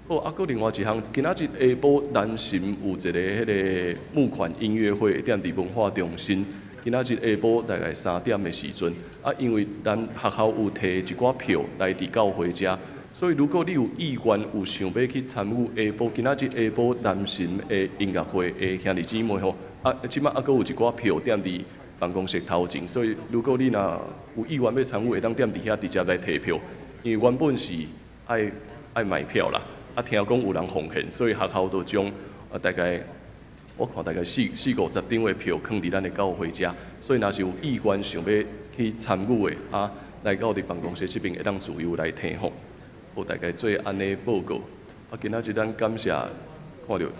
好，啊，閣另外一項，今仔日下晡南神有一個彼个募款音樂會，踮佇文化中心。今仔日下晡大概3點的時陣，啊，因為咱學校有提一寡票來佇教會遮。所以，如果你有意願，有想欲去參與下晡今仔日下晡南神的音樂會的兄弟姊妹吼，啊，這擺猶閣有一寡票踮佇辦公室頭前，所以如果你若有意願欲參與，會當踮佇遐直接來提票，因為原本是愛買票啦，啊，聽講有人奉獻，所以學校就將啊大概我看大概四五十張的票囥佇咱的教會遮，所以若是有意願想欲去參與的，啊，來到佇辦公室這邊會當自由來提吼。好，大概做按呢報告。啊，今仔日咱感謝看著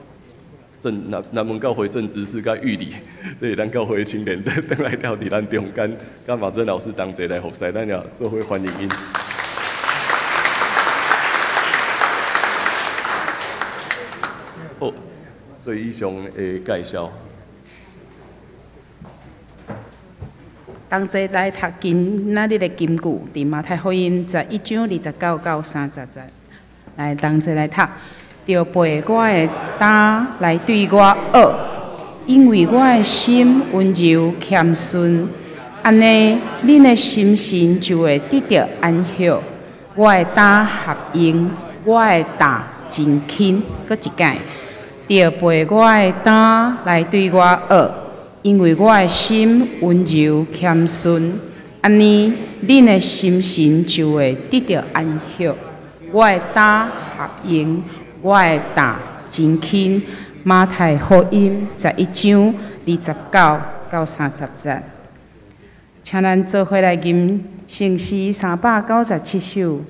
鄭南南門教會鄭執事佮玉里，這是咱教會的青年，轉來了佇咱中間，佮馬珍老師同齊來服侍，咱也做伙歡迎𪜶。好，做以上的介紹。同齊來讀今仔日的金句，佇馬太福音11章29到30節，來同齊來讀。著背我的擔來對我學，因為我的心溫柔謙遜，按呢，恁的心神就會得著安息。我的擔合用，我的擔真輕。閣一擺，著背我的擔來對我學。因為我的心溫柔謙遜，按呢，恁的心神就會得著安息。我的擔合用，我的擔真輕。馬太福音11章29到30節。請咱做伙來吟聖詩397首，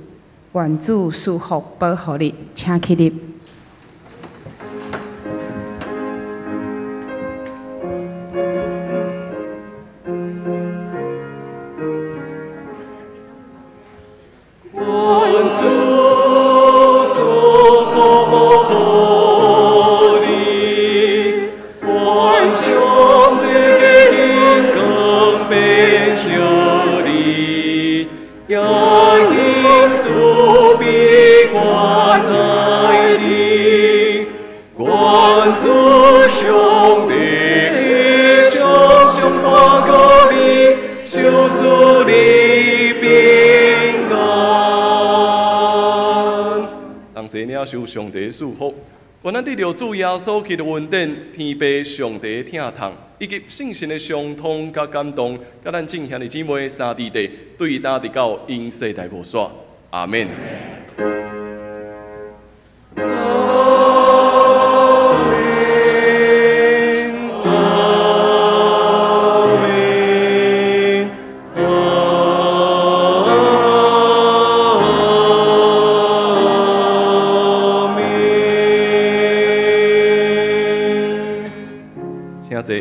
願主賜福保護你，請起立。願主賜福保護你，願上帝的光遍照你，也因慈悲關愛你，願主上帝常常看顧你，賞賜你平安。同齊領受上帝賜福，願咱得著主耶穌基督恩典、天父上帝疼痛，以及聖神的相通佮感動，佮咱眾兄弟姊妹三弟弟，對今直到永世代無煞。阿們。阿們，阿們，阿們。請坐。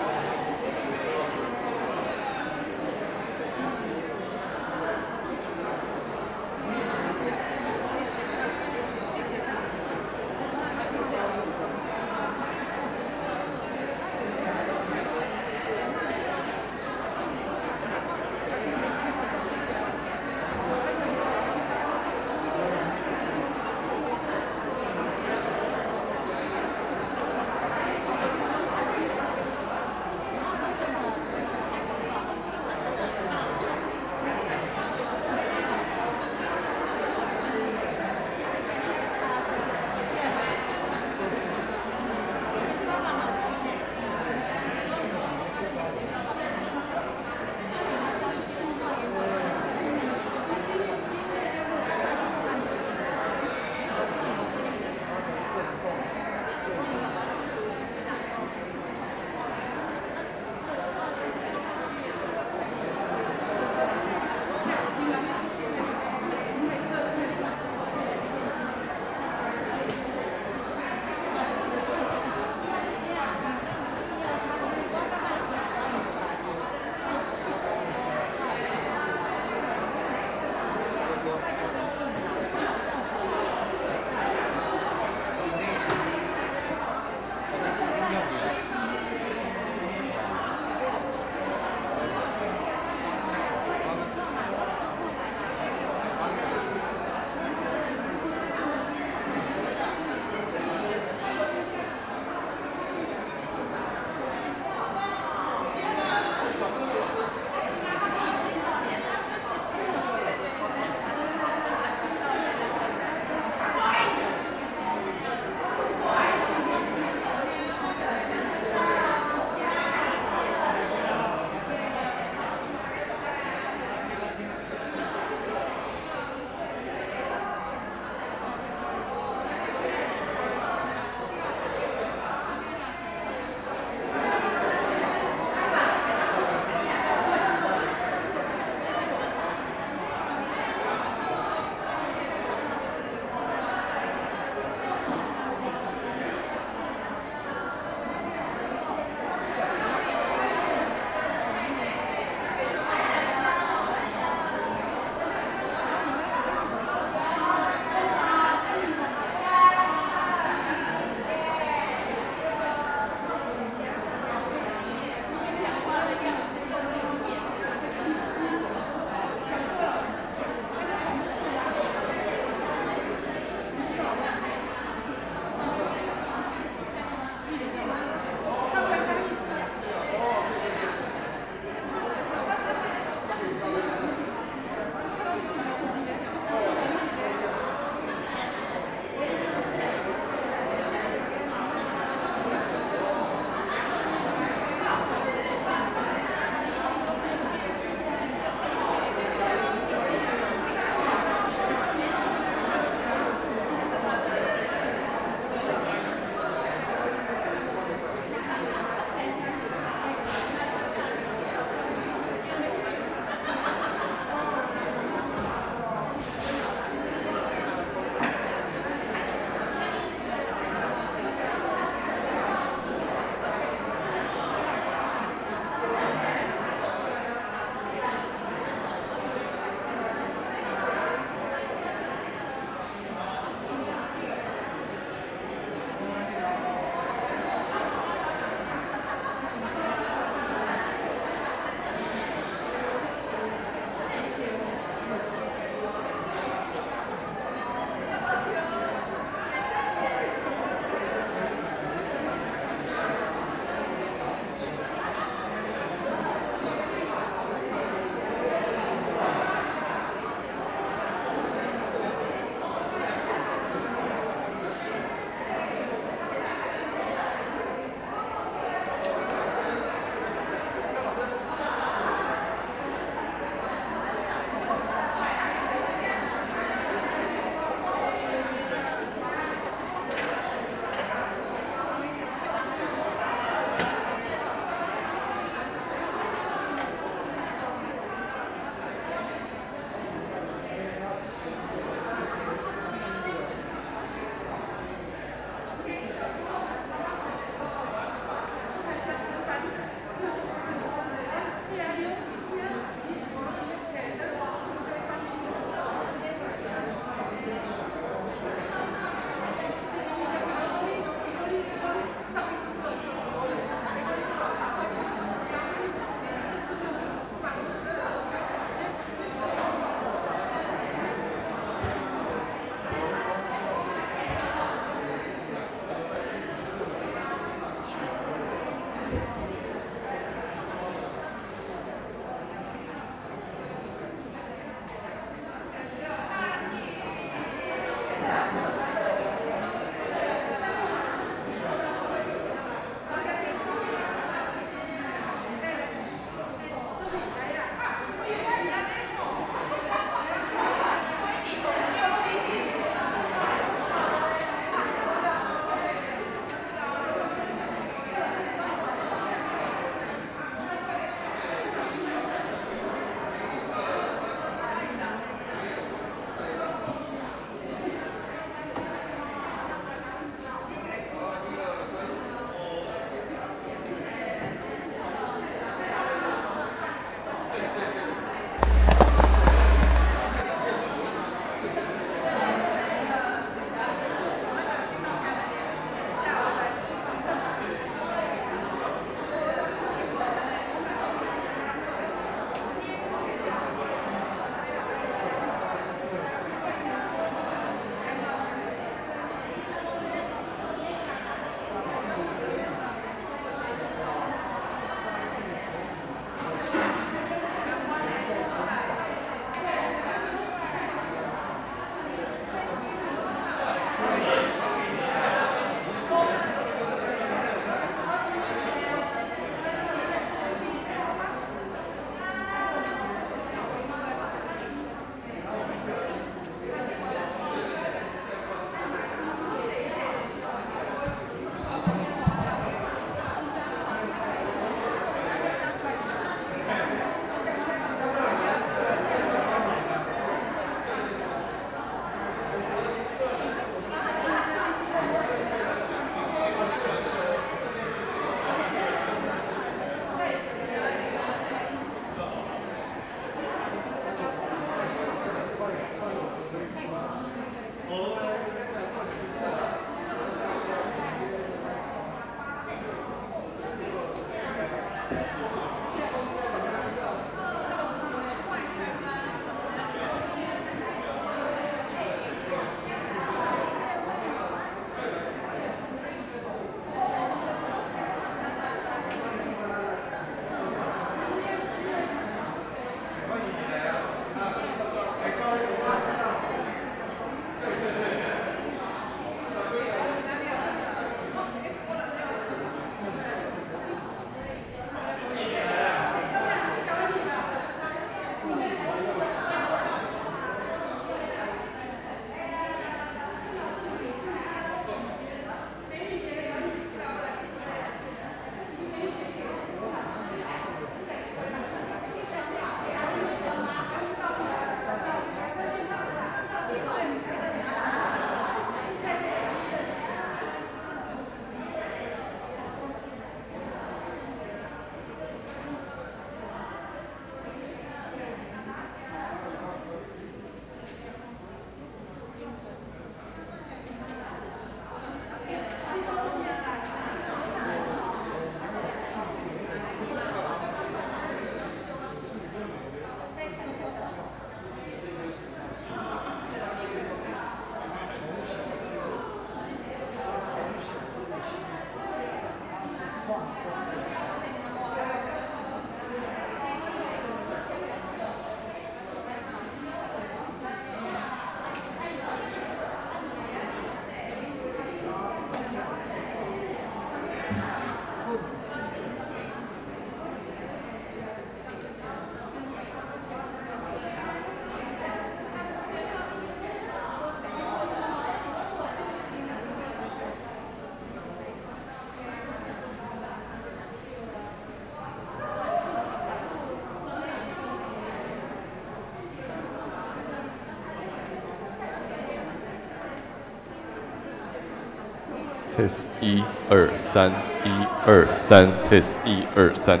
Test 一二三，一二三，Test 一二三。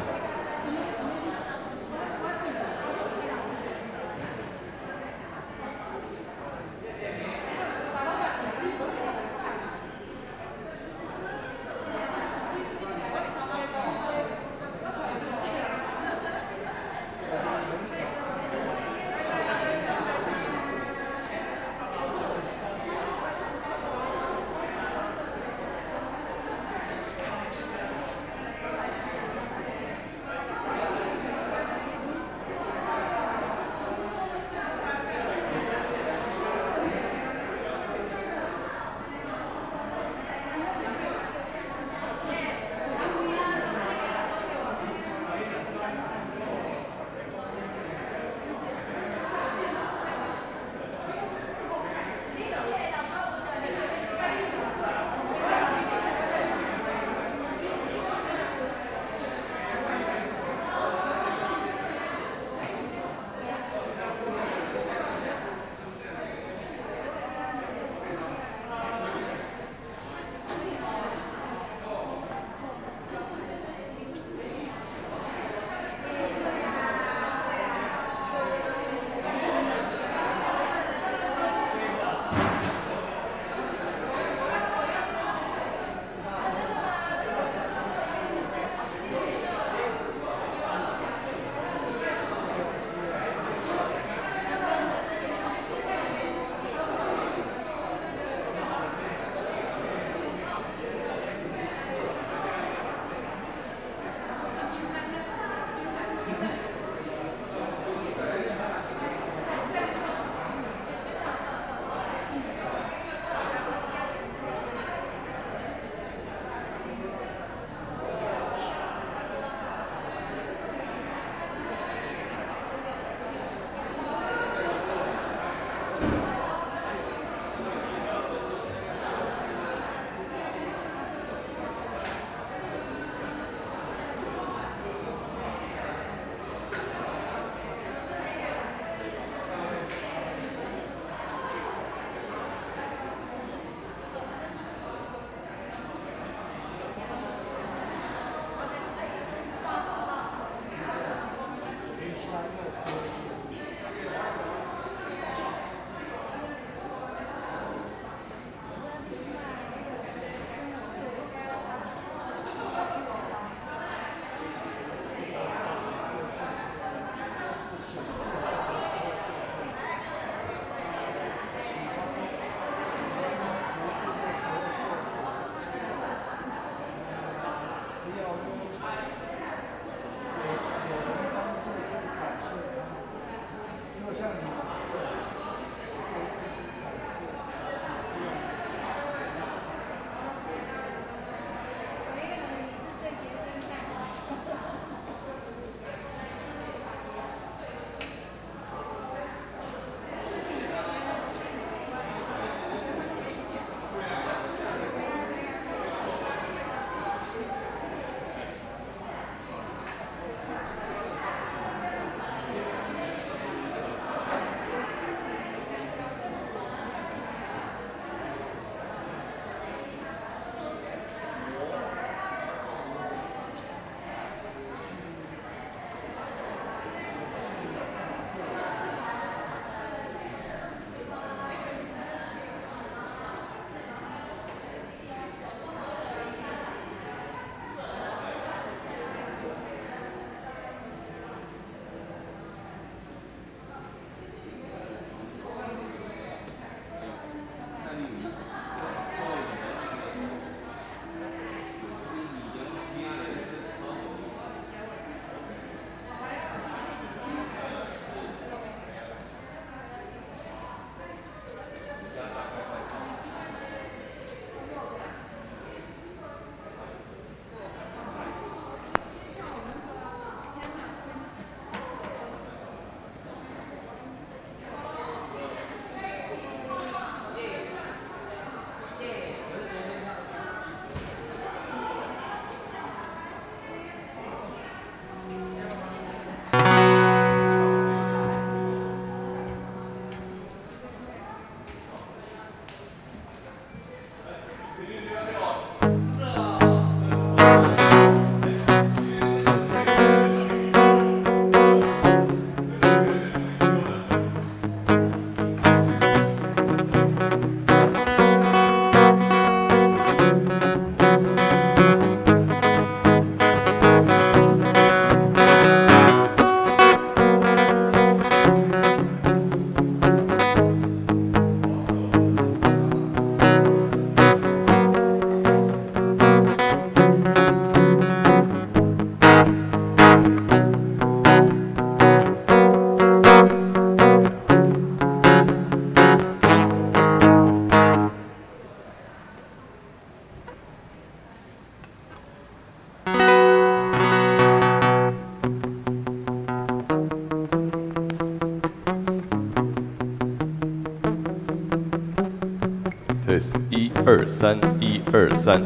二三，一二三，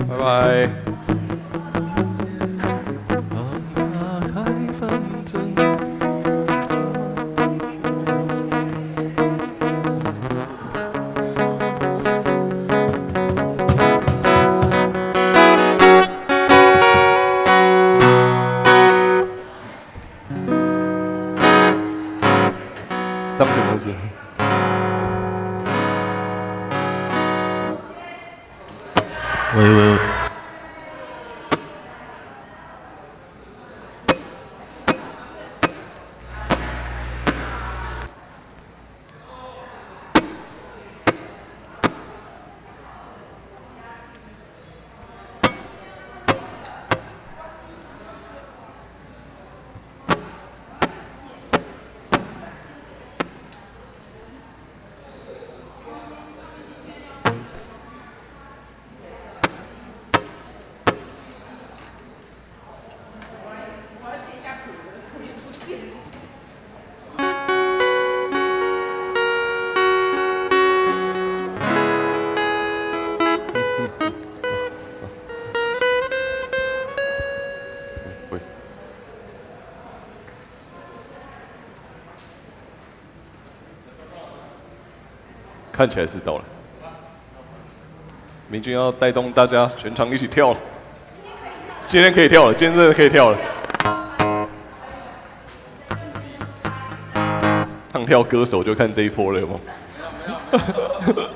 拜拜。张景公司。喂喂。喂。看起来是到了，明君要带动大家全场一起跳了。今天可以跳了，今天真的可以跳了。唱跳歌手就看这一波了，有没有？我們。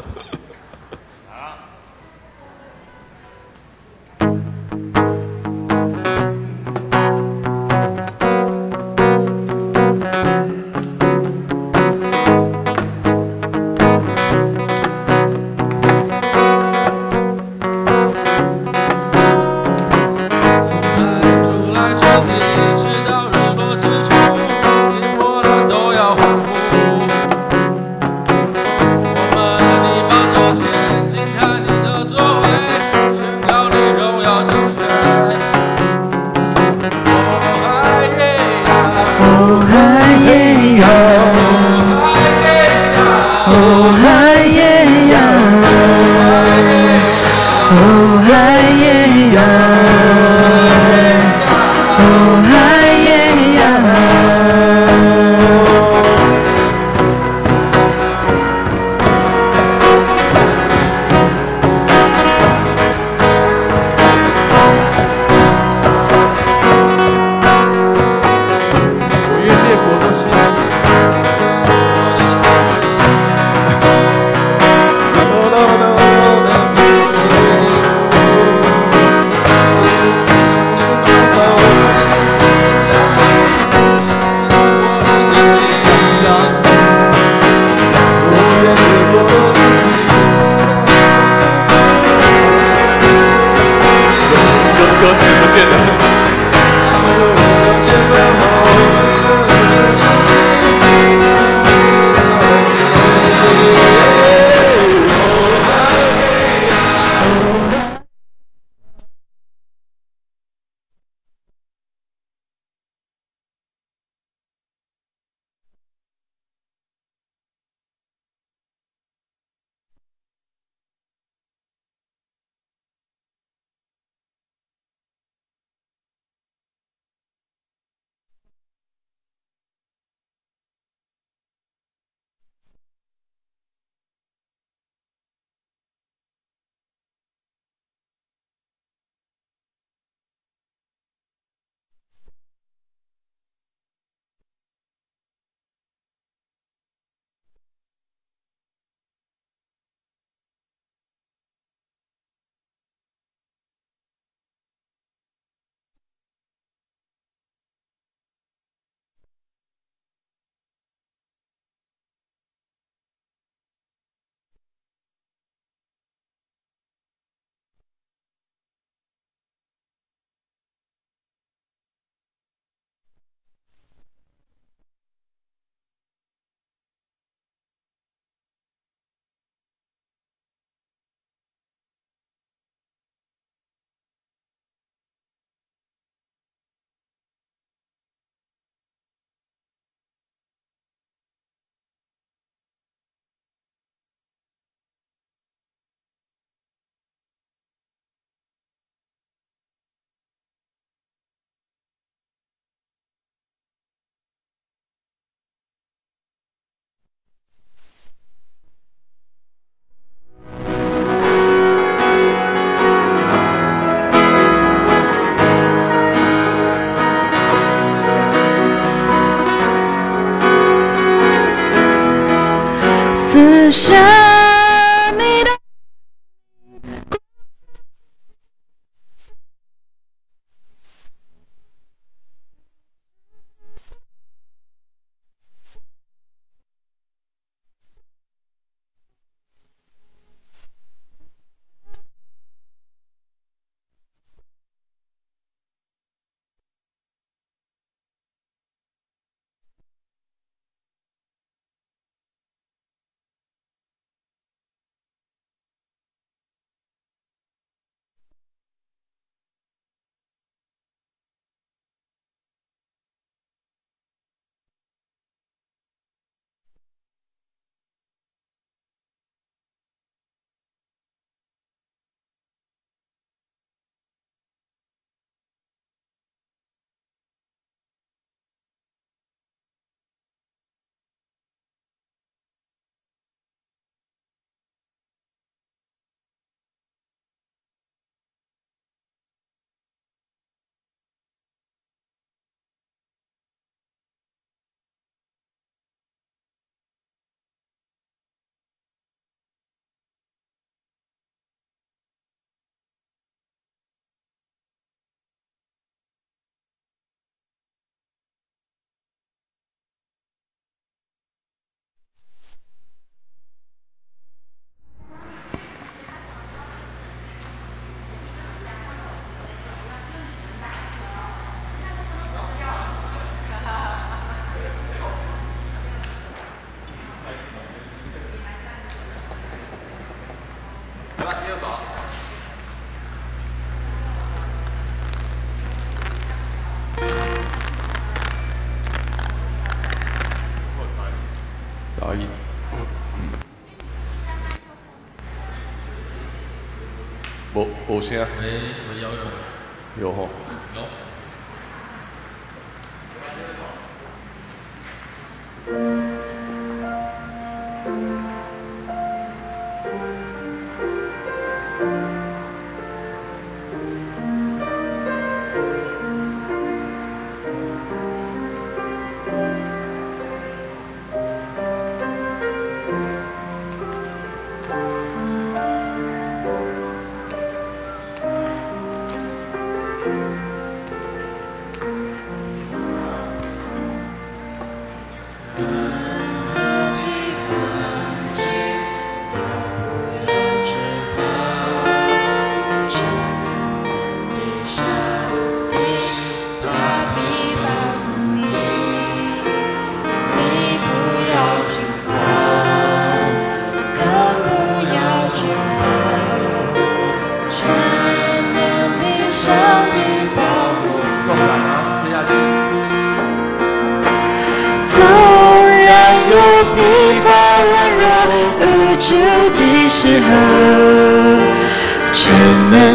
杂音。无无声。喂喂，有有。有吼。有。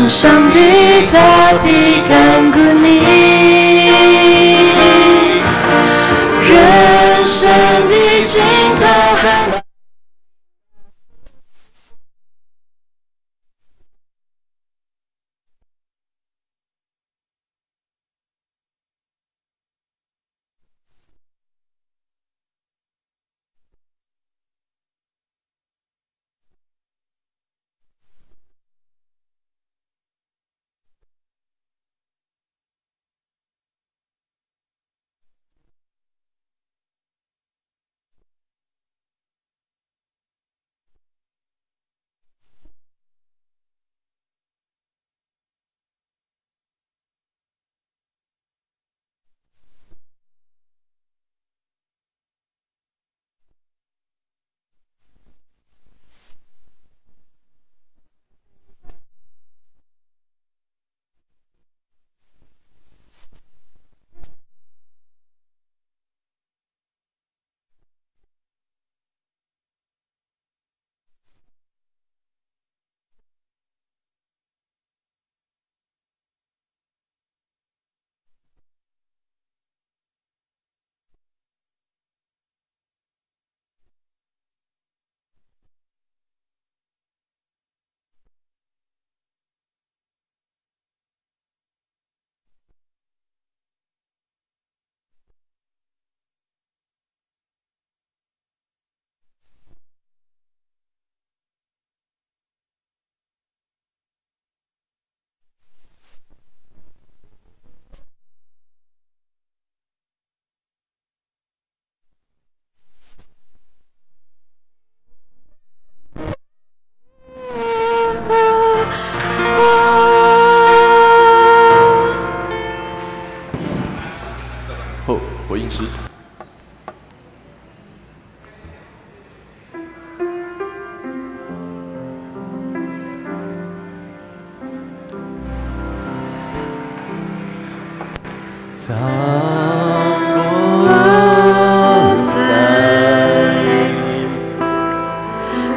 上帝他必看顾你，人生的尽头还。好，回应诗。藏我在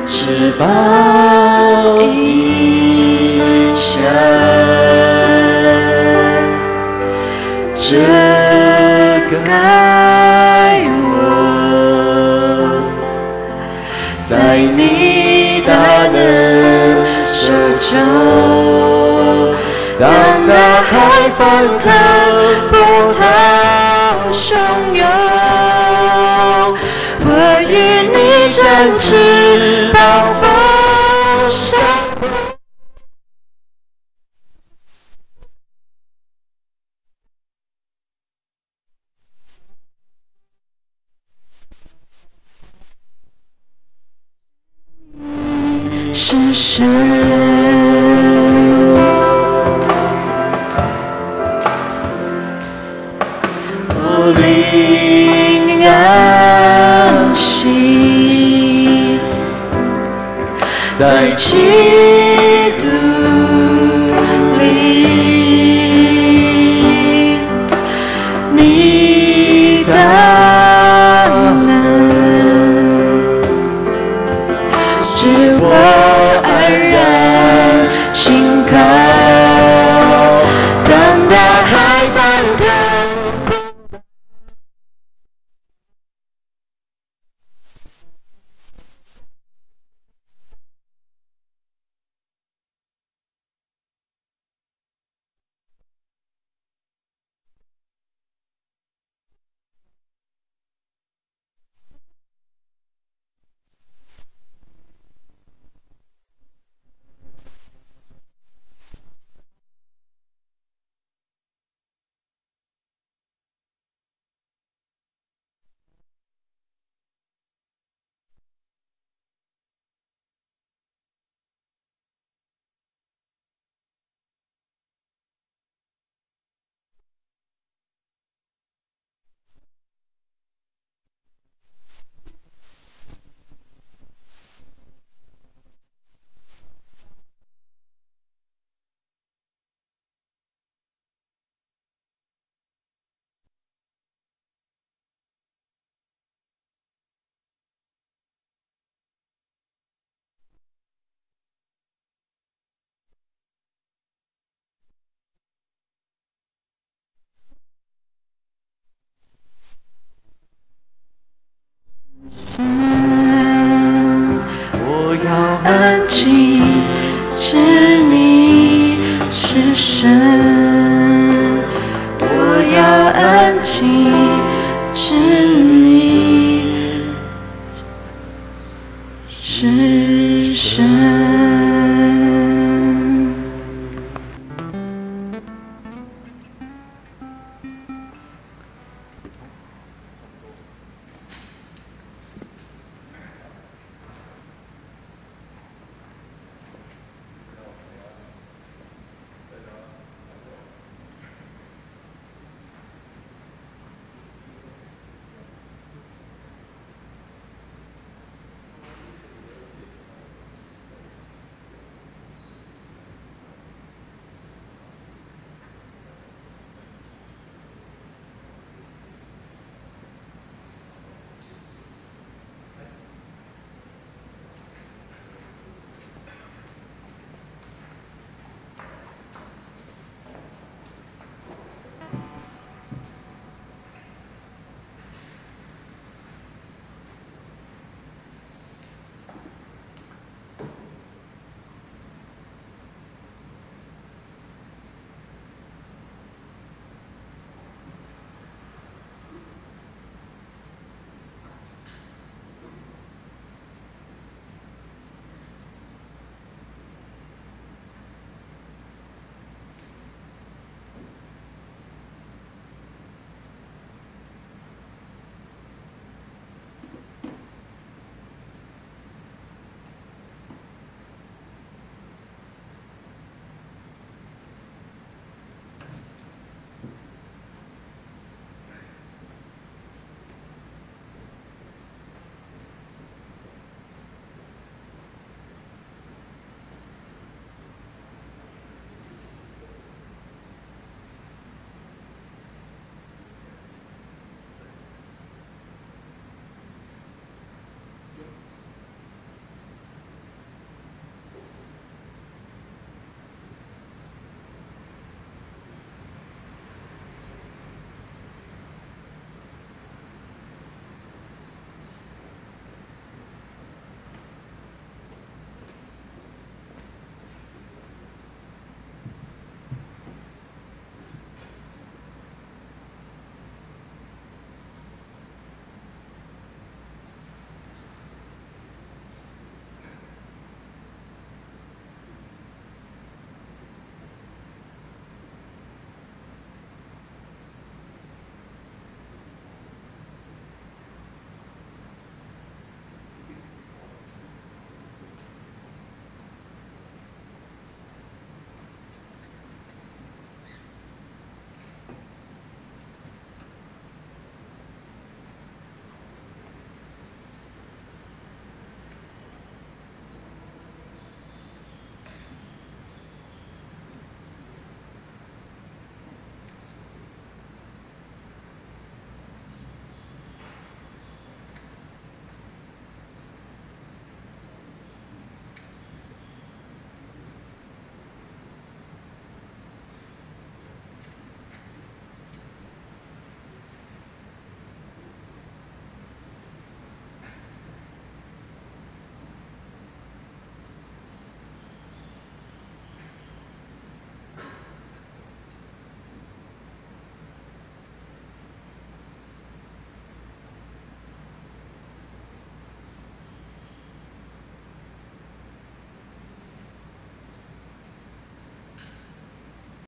翅膀荫下，遮盖我，在你大能手中，当大海翻腾，波涛汹涌，我与你展翅膀飞翔。是神，我灵安息，在其。